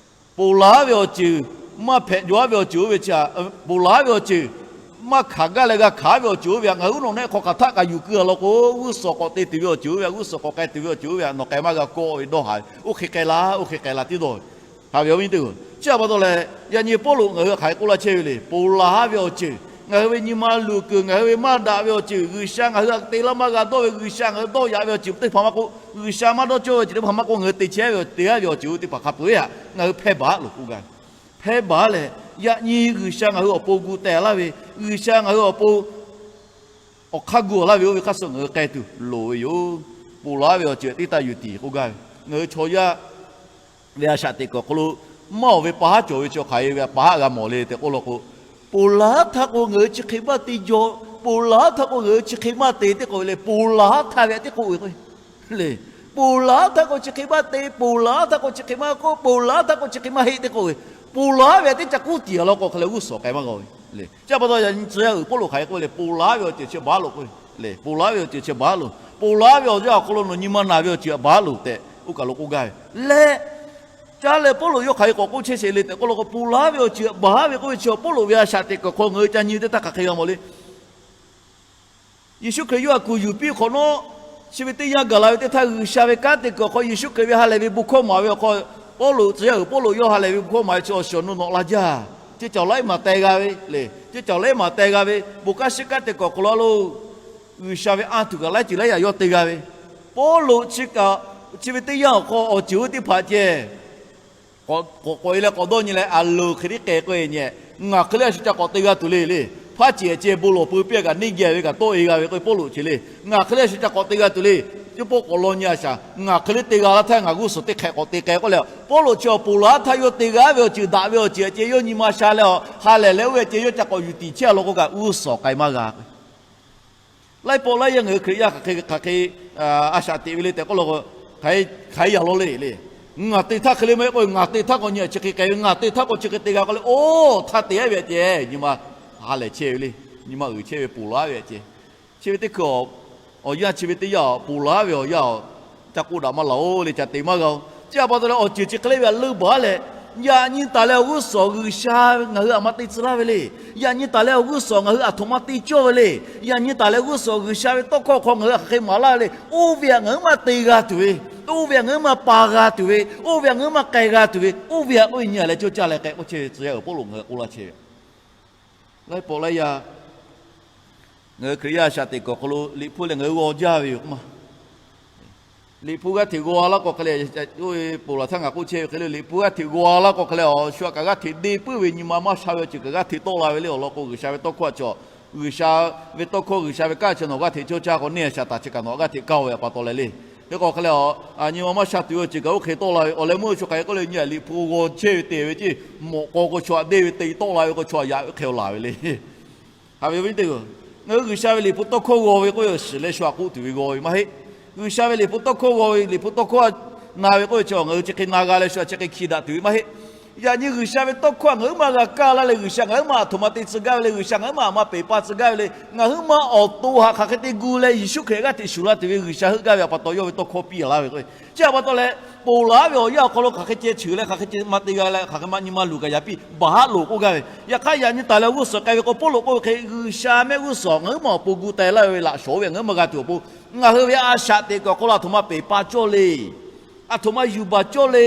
ponˬ laˬ ve awˬ ceuˬ, maˇ hpehꞈ jaw ve awˬ ceuˬ oˇ ve chi, ponˬ laˬ ve awˬ ceuˬ, maˇ hkanˍ gaˇ leh g'a hkanˍ ve awˬ ceuˬ oˇ ve htaꞈ ngaˬ hui uˉ nawꞈ nehˆ hk'aw hk'aˬ htaˆ kaꞈ yuˬ keu a law k'o, g'uˇ suhˍ k'awꞈ te tuˬ ve awˬ ceuˬ oˇ ve htaꞈ, g'uˇ suhˍ k'awꞈ k'ai tuˬ ve awˬ ceuˬ oˇ ve htaꞈ nawˬ k'ai maˇ g'a kawˆ ve dawˇ haˍ ve, oˇ hk'e k'ai la, oˇ hk'e k'ai la tiˉ dawˇ ve. Haꞈ ve awˬ viˉ nyi teˇ-oˬ, chi a pa taw leh, yaꞈ nyi Pawˇluꞈ ngaˬ hui hk'aˬ hk'e k'oˆ laˇ chehˇ ve le. Ponˬ laˬ ve awˬ ceuˬ, ngaˬ hui ve nyi ma luˬ kuiˬ, ngaˬ hui ve maˇ daꞈ ve awˬ ceuˬ, G'uiˬsha ngaˬ hui htaꞈ te laˇ maˇ g'a dawˇ ve, G'uiˬsha ngaˬ hui dawˇ yaꞈ ve awˬ ceuˬ teˇ hpaˍ maˇ k'oˆ, G'uiˬsha maˇ dawˇ cawˇ ve ceuˬ teˇ hpaˍ maˇ k'oˆ, ngaˬ hui te chehˇ ve, te gaˇ ve awˬ ceuˬ teˇ hpaˍ hk'a peu-eˬ htaꞈ ngaˬ hui hpehˇ baˬ loˬ k'oˆ gaˇ ve. Hpehˇ baˬ leh, yaꞈ nyi G'uiˬsha ngaˬ hui awˬ pon gu teh laˇ ve, G'uiˬsha ngaˬ hui awˬ pon awˬ hk'aˇ gu laˇ ve oˇ ve hk'aˇ suh ngaˬ hui k'ai tuˬ loˍ ve yoˬ. Ponˬ laˬ ve awˬ ceuˬ teˇ taˇ yuˬ tiˍ k'oˆ gaˇ ve, ngaˬ hui chaw yaˇ ve a shaꞈ teꞈ kuiˬ awˬ hk'aw lo maˇ awˬ ve pa haˉ cawˬ ve chi hk'aˬ hk'e ve pa haˉ g'a mawˬ le tehꞈ k'oˆ law k'o, ponˬ laˬ htaˇ k'o ngaˬ hui chi hk'e maˇ te jaw, ponˬ laˬ htaˇ k'o ngaˬ hui chi hk'e maˇ te tehꞈ k'oˆ ve le. Ponˬ laˬ htaˇ ve htaꞈ teˇ k'oˆ ve k'o le, ponˬ laˬ htaˇ k'o chi hk'e maˇ te, ponˬ laˬ htaˇ k'o chi hk'e maˇ k'oˆ, ponˬ laˬ htaˇ k'o chi hk'e maˇ heˆ tehꞈ k'oˆ ve, ponˬ laˬ ve htaꞈ teˇ ca k'uˉ tiˍ a law k'o hk'e leh g'uˇ suhˍ k'ai maˇ g'a ve le. Chi a pa taw yaꞈ nyi tcuh yaˇ uiˍ Pawˇluꞈ hk'aˬ hk'e k'oˆ ve le, ponˬ laˬ ve awˬ ceuˬ chi baˬ loˬ k'oˆ ve le. Ponˬ laˬ ve awˬ ceuˬ chi baˬ loˬ. Ponˬ laˬ ve awˬ yanˇ awˬ hk'aw lo nawˬ nyi ma naˬ ve awˬ ceuˬ htaꞈ baˬ loˬ tehꞈ oˇ kaˬ lo k'oˆ gaˇ ve leh, caˇ leh Pawˇluꞈ yawˇ hk'aˬ hk'e k'awꞈ k'oˆ chehˇ sheˍ le tehꞈ k'oˆ law k'o, ponˬ laˬ ve awˬ ceuˬ htaꞈ baˬ ve k'oˆ ve chi Pawˇluꞈ ve a shaꞈ teꞈ kuiˬ hk'aw ngaˬ hui ca nyi ve teˇ htaˇ hk'aˬ hk'e g'a mawˬ le. Yeˍsuˆ Hkriꞈ yawˇ htaꞈ kuˬ yuˬ piˇ hk'awꞈ nawˉ, chi ve teˇ yanˇ gaˬ la ve teˇ htaˇ G'uiˬsha ve kanˉ te kuiˬ awˬ hk'aw Yeˍsuˆ Hkriꞈ ve ha lehˬ ve bon hkawˇ maˍ ve awˬ hk'aw, Pawˇluꞈ tcuh yaˇ uiˍ Pawˇluꞈ yawˇ ha lehˬ ve bon hkawˇ maˍ ve chi awˬ shiˍ awˬ nu nawꞈ la jaˇ. Teˇ cawˬ laiˉ maˬ teh g'a ve le. Teˇ cawˬ laiˉ maˬ teh g'a ve, bon kanˉ shiˉ kanˉ te kuiˬ awˬ hk'aw lo a lo G'uiˬsha ve anˇ tuˬ kaꞈ laiˉ ceuˬ laiˉ yaꞈ yawˇ te g'a ve. Pawˇluꞈ chi kaꞈ chi ve teˇ yanˇ awˬ hk'aw awˬ ceuˬ oˇ teˇ hpaˍ ceh k'awꞈ k'awꞈ e leh k'awꞈ dawˇ nyi leh, a loˍ hk'e tiˉ k'ai k'oˆ e nyi, ngaˬ hk'e le a shu ca k'awꞈ te g'a tuˬ le le. Hpaˇ ceˬ ceh bon lawˬ peu piˇ kaꞈ neˇ geh ve kaꞈ tawˆ e g'a ve k'oˆ ve Pawˇluꞈ chi le. Ngaˬ hk'e le a shu ca k'awꞈ te g'a tuˬ le. Teˇ pawˆ k'awꞈ law nyi a shaˍ, ngaˬ hk'e le te g'a laˇ htaˇ ngaˬ g'uˇ suhˍ teˇ hk'ehꞈ k'awꞈ te k'ai k'oˆ leh, Pawˇluꞈ chi awˬ ponˬ laˬ htaˇ yawˇ te g'a ve awˬ ceuˬ daꞈ ve awˬ ceuˬ ceh yawˇ nyi ma sha leh, ha lehˬ leh oˇ ve ceh yawˇ ca k'awꞈ yuˬ tiˍ chehˇ a law k'o kaꞈ g'uˇ suhˍ k'ai maˇ g'a k'o Laiˉ pawˆ laiˉ yaˇ ngaˬ hui Hkriꞈ yaˇ hk'aˬ hk'e hk'aˬ hk'e a shaꞈ teꞈ ve le tehꞈ k'oˆ law k'o, hk'aˬ hk'e yaꞈ law le le. Ngaˬ te htaˇ hk'e le maˇ heˆ k'o, ngaˬ te htaˇ k'awꞈ nyi, chi hk'e k'ai ve, ngaˬ te htaˇ k'awꞈ chi hk'e te g'a k'oˆ leh, oˇ htaˇ te a ve aꞈ ceh nyi ma ha lehˬ chehˇ ve le. Nyi ma uiˍ chehˇ ve ponˬ laˬ ve aꞈ ceh. Chi ve teˇ hkui awˬ yanˇ chi ve teˇ yanˇ ponˬ laˬ ve awˬ yanˇ ca k'oˆ daꞈ maˇ laˬ-oˬ le, ca te maˇ g'a-oˬ. Chi a pa taw leh awˬ ceuˬ chi hk'e le ve htaꞈ leuˇ baˬ leh, yaꞈ nyi taˍ leh awˬ g'uˇ suhˍ G'uiˬsha ngaˬ hui aˬ ma te tcuh laˇ ve le. Yaꞈ nyi taˍ leh awˬ g'uˇ suhˍ ngaˬ hui aˬ htoꞈ ma te cawˇ ve le. Yaꞈ nyi taˍ leh awˬ g'uˇ suhˍ G'uiˬsha ve tawˇ hkawˇ hk'aw ngaˬ hui hk'aˬ hk'e maˍ laˇ ve le. Oˇ ve htaꞈ ngaˬ hui maˇ te g'a tuˬ ve, oˇ ve htaꞈ ngaˬ hui maˇ pa g'a tuˬ ve, oˇ ve htaꞈ ngaˬ hui maˇ k'ai g'a tuˬ ve, oˇ ve htaꞈ k'oˆ ve nyi a leh cawˇ caˇ leh k'ai k'oˆ chehˇ ve tcuh yaˇ uiˍ Pawˇluꞈ ngaˬ hui k'oˆ laˇ chehˇ ve laiˉ pawˆ laiˉ yaˇ ngaˬ hui Hkriꞈ yaˇ shaꞈ teꞈ kuiˬ awˬ hk'aw lo Liꞈ hpu leh ngaˬ hui g'aw jaˇ ve yoˬ k'o ma. Liꞈ hpu g'aˇ hteꞈ g'aw laˇ k'o hk'e leh, oˇ ve ponˬ laˬ htaˇ ngaˬ k'oˆ chehˇ ve hk'e le, Liꞈ hpu g'aˇ hteꞈ g'aw laˇ k'o hk'e leh, awˬ shu htaꞈ kaꞈ g'aˇ hteꞈ de puiˉ ve nyi ma maˇ sha ve awˬ ceuˬ kaꞈ g'aˇ hteꞈ tawˆ la ve le. Awˬ lawn k'o, G'uiˬsha ve tawˇ hkawˇ a cawˬ, G'uiˬsha ve tawˇ hkawˇ, G'uiˬsha ve kanˉ chi nawˬ g'aˇ hteꞈ cawˇ caˇ k'o, neˇ a shaˍ taˍ chi kaꞈ nawˬ g'aˇ hteꞈ kaˇ-oˬ ve pa taw leh le. Hk'e k'o hk'e leh, a, nyi ma maˇ sha tuˬ ve awˬ ceuˬ kaꞈ oˇ hk'e tawˆ la ve. Awˬ leh meuˇ shu hk'aˬ hk'e k'oˆ le, nyi a Liꞈ hpu g'aw chehˇ ve te ve ceˇ, mawꞈ k'aw k'o chaw htaꞈ deˇ ve te tawˆ la ve k'o, chaw htaꞈ yaꞈ ve hk'e laˬ ve le. Haꞈ ve awˬ viˉ teˇ hpaˍ-oˬ, ngaˬ hui G'uiˬsha ve Liꞈ hpu tawˇ hkawˇ g'aw ve k'oˆ ve awˬ shiˍ leh shu htaꞈ k'oˆ tuˬ ve g'aw ve maˇ heˆ. G'uiˬsha ve Liꞈ hpu tawˇ hkawˇ g'aw ve, Liꞈ hpu tawˇ hkawˇ na ve k'oˆ ve chi ngaˬ hui chi hk'e na g'a leh shu htaꞈ chi hk'e hki daꞈ tuˬ ve maˇ heˆ. Yaꞈ nyi G'uiˬsha ve tawˇ hkawˇ htaꞈ ngaˬ huiˉ ma g'a kaˇ laˇ leh, G'uiˬsha ngaˬ huiˉ ma a htoꞈ ma te tcuh gaˇ ve le, G'uiˬsha ngaˬ huiˉ ma a ma peˬ pa tcuh gaˇ ve le, ngaˬ huiˉ ma awˬ to htaꞈ hk'aˬ hk'e te gu leh Yeˍsuˆ Hkriꞈ g'aˇ hteꞈ shuˍ la tuˬ ve G'uiˬsha heuˆ gaˇ ve pa taw, yawˇ ve tawˇ hkawˇ piˇ laˇ ve k'o, chi a pa taw leh, ponˬ laˬ ve awˬ yanˇ awˬ hk'aw lo hk'aˬ hk'e ceh cheuˬ leh hk'aˬ hk'e ceh ma te g'a leh hk'aˬ hk'e ma nyi ma luˬ kaꞈ yaꞈ piˇ baˬ haˉ loˍ k'oˆ gaˇ ve. Yaꞈ hk'aˇ yaꞈ nyi taˍ leh awˬ g'uˇ suhˍ k'ai ve k'o, Pawˇluꞈ k'oˆ ve hk'e, G'uiˬsha mehˆ g'uˇ suhˍ ngaˬ huiˉ ma awˬ pon gu teh laˇ ve laꞈ shawˍ oˇ ve ngaˬ huiˉ ma g'a tuˬ awˬ pon, ngaˬ hui ve a shaꞈ teꞈ kuiˬ awˬ hk'aw lo a htoꞈ ma peˬ pa cawˇ le. A htoꞈ ma yuˬ baˬ cawˇ le.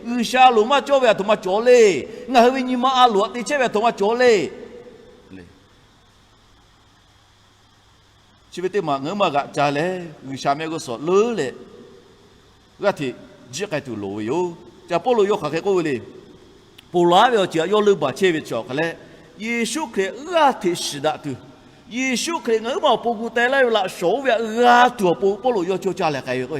G'uiˬsha loˍ maˇ cawˇ ve a htoꞈ ma cawˬ le. Ngaˬ hui ve nyi ma a loˍ htaꞈ te chehˇ ve a htoꞈ ma cawˬ le. Chi ve teˇ maˬ ngaˬ huiˉ ma g'aꞈ ca leh, G'uiˬsha mehˆ g'uˇ suhˍ leuˉ leh g'aˇ hteꞈ jiˆ k'ai tuˬ loˍ ve yoˬ. Ca Pawˇluꞈ yawˇ hk'aˬ hk'e k'oˆ ve le. Ponˬ laˬ ve awˬ ceuˬ htaꞈ yawˇ leunˇ baˬ chehˇ ve chi awˬ hk'aˬ leh, Yeˍsuˆ Hkriꞈ g'aˇ hteꞈ shiˍ daꞈ tuˬ, Yeˍsuˆ Hkriꞈ ngaˬ huiˉ ma awˬ pon gu teh laˇ ve laꞈ shawˍ oˇ ve htaꞈ g'a tuˬ awˬ pon Pawˇluꞈ yawˇ cawˇ caˇ leh k'ai ve k'o,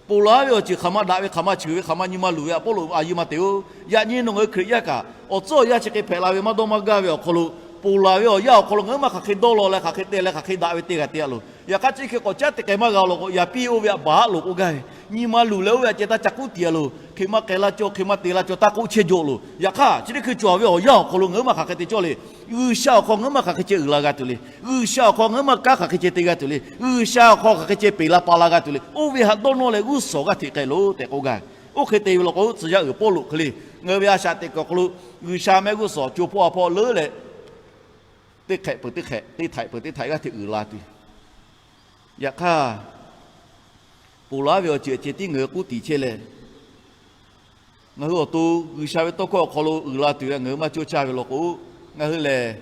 ponˬ laˬ ve awˬ ceuˬ hk'aˬ ma daꞈ ve, hk'aˬ ma cheuˬ ve, hk'aˬ ma nyi ma luˬ ve htaꞈ Pawˇluꞈ a yeˇ maˇ te-oˬ. Yaꞈ nyi nawˬ ngaˬ hui Hkriꞈ yaˇ kaꞈ awˬ tcuhˉ awˬ yanˇ chi hk'e hpehꞈ la ve maˇ dawˇ maˇ gaˇ ve awˬ hk'aw lo, ponˬ laˬ ve awˬ yanˇ awˬ hk'aw lo ngaˬ huiˉ ma hk'aˬ hk'e dawˇ law leh hk'aˬ hk'e te leh hk'aˬ hk'e daꞈ ve te g'a te a loˬ. Yaꞈ hk'aˇ chi hk'e k'awꞈ caˉ te k'ai maˇ g'a law k'o, yaꞈ piˇ oˇ ve htaꞈ baˬ haˉ loˍ k'oˆ gaˇ ve, nyi ma luˬ leh oˇ ve htaꞈ ceh taˇ ca k'oˆ tiˍ a loˬ, hk'e maˇ k'ai laˇ cawˇ, hk'e maˇ te laˇ cawˇ taˇ k'oˆ chehˇ jaw loˬ. Yaꞈ hk'aˇ chi teˇ hkui cawˬ ve awˬ yanˇ awˬ hk'aw lo ngaˬ huiˉ ma hk'aˬ hk'e te cawˇ le. G'uiˬsha awˬ hk'aw ngaˬ huiˉ ma hk'aˬ hk'e ceh uiˍ la g'a tuˬ le. G'uiˬsha awˬ hk'aw ngaˬ huiˉ ma kanˉ hk'aˬ hk'e ceh te g'a tuˬ le. G'uiˬsha awˬ hk'aw hk'aˬ hk'e ceh peˬ la pa la g'a tuˬ le. Oˇ ve htaꞈ dawˇ nawˇ leh g'uˇ suhˍ g'aˇ hteꞈ k'ai loˬ tehꞈ k'oˆ gaˇ ve. Oˇ hk'e te ve law k'o, tcuh yaˇ uiˍ Pawˇluꞈ hk'e le, ngaˬ hui ve a shaꞈ teꞈ kuiˬ awˬ hk'aw lo G'uiˬsha mehˆ g'uˇ suhˍ co hpawˇ a hpawˇ leuˉ leh, teˇ hk'ehꞈ peuˬ teˇ hk'ehꞈ, teˇ htaiꞈ peuˬ teˇ htaiꞈ g'aˇ hteꞈ uiˍ la tuˬ. Yaꞈ hk'aˇ, ponˬ laˬ ve awˬ ceuˬ ceh tiˉ ngaˬ hui k'oˆ tiˍ chehˇ leh, ngaˬ hui awˬ to G'uiˬsha ve tawˇ hkawˇ awˬ hk'aw lo uiˍ la tuˬ ve ngaˬ hui maˇ cawˇ caˇ ve law k'o, ngaˬ hui lehˬ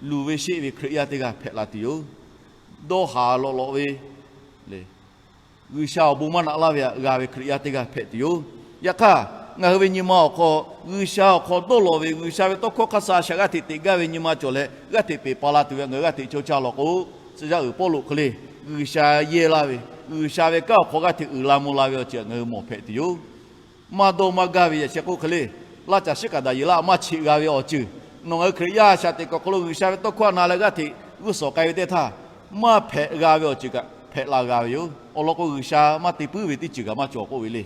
luˬ ve sheˆ ve Hkriꞈ yaˇ teˇ g'aˇ hpehꞈ la tuˬ yoˬ. Dawˇ haˍ lawꞈ lawꞈ ve le, G'uiˬsha awˬ bon maˇ naꞈ laˇ ve htaꞈ g'a ve Hkriꞈ yaˇ teˇ g'aˇ hpehꞈ tuˬ yoˬ. Yaꞈ hk'aˇ, ngaˬ hui ve nyi ma awˬ hk'aw, G'uiˬsha awˬ hk'aw dawˇ lawꞈ ve, G'uiˬsha ve tawˇ hkawˇ hk'a shuˍ a shaꞈ g'aˇ hteꞈ teꞈ gaˇ ve nyi ma cawˬ leh g'aˇ hteꞈ peˬ pa la tuˬ ve ngaˬ hui g'aˇ hteꞈ cawˇ caˇ law k'o, tcuh yaˇ uiˍ Pawˇluꞈ hk'e le, G'uiˬsha yehˇ laˇ ve, G'uiˬsha ve kanˉ awˬ hk'aw g'aˇ hteꞈ uiˍ la mvuh la ve awˬ ceuˬ ngaˬ hui mawˬ hpehꞈ tuˬ yoˬ. Maˇ dawˇ maˇ gaˇ ve yaꞈ sheh k'oˆ hk'e le, laˇ caˬ shiˉ kaꞈ daꞈ yeˬ laˇ maˇ cheꞈ g'a ve awˬ ceuˬ, nawˬ ngaˬ hui Hkriꞈ yaˇ a shaꞈ teꞈ kuiˬ awˬ hk'aw lo G'uiˬsha ve tawˇ hkawˇ na leh g'aˇ hteꞈ g'uˇ suhˍ k'ai ve teˇ htaˇ, maˇ hpehꞈ g'a ve awˬ ceuˬ kaꞈ hpehꞈ la g'a ve yoˬ. Awˬ lawn k'o, G'uiˬsha maˇ te puiˉ ve teˇ ceuˬ kaꞈ maˇ cawˬ k'oˆ ve le.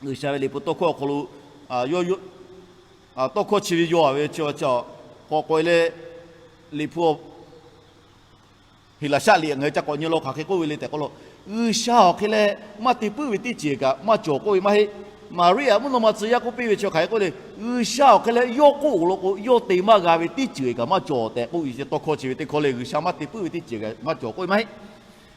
G'uiˬsha ve Liꞈ hpu tawˇ hkawˇ awˬ hk'aw lo, a, yawˇ, a, tawˇ hkawˇ chi ve yaw a ve chi a, k'awꞈ k'oꞈ e leh, Liꞈ hpu Heˍlaˍsaˆ liꞈ ngaˬ hui ca k'awꞈ nyi law hk'aˬ hk'e k'oˆ ve le tehꞈ k'oˆ law, G'uiˬsha awˬ hk'e leh maˇ te puiˉ ve teˇ ceuˬ kaꞈ maˇ cawˬ k'oˆ ve maˇ heˆ. Maˍriˆ htaꞈ mvuhˇ naw ma tcuh yaˇ k'oˆ piˇ ve chi hk'aˬ hk'e k'oˆ le, G'uiˬsha awˬ hk'e leh yawˇ k'oˆ awˬ lawn k'o, yawˇ te maˇ g'a ve teˇ ceuˬ kaꞈ maˇ cawˬ tehꞈ k'oˆ ve chi tawˇ hkawˇ chi ve teˇ hkawˇ le. G'uiˬsha maˇ te puiˉ ve teˇ ceuˬ kaꞈ maˇ cawˬ k'oˆ ve maˇ heˆ.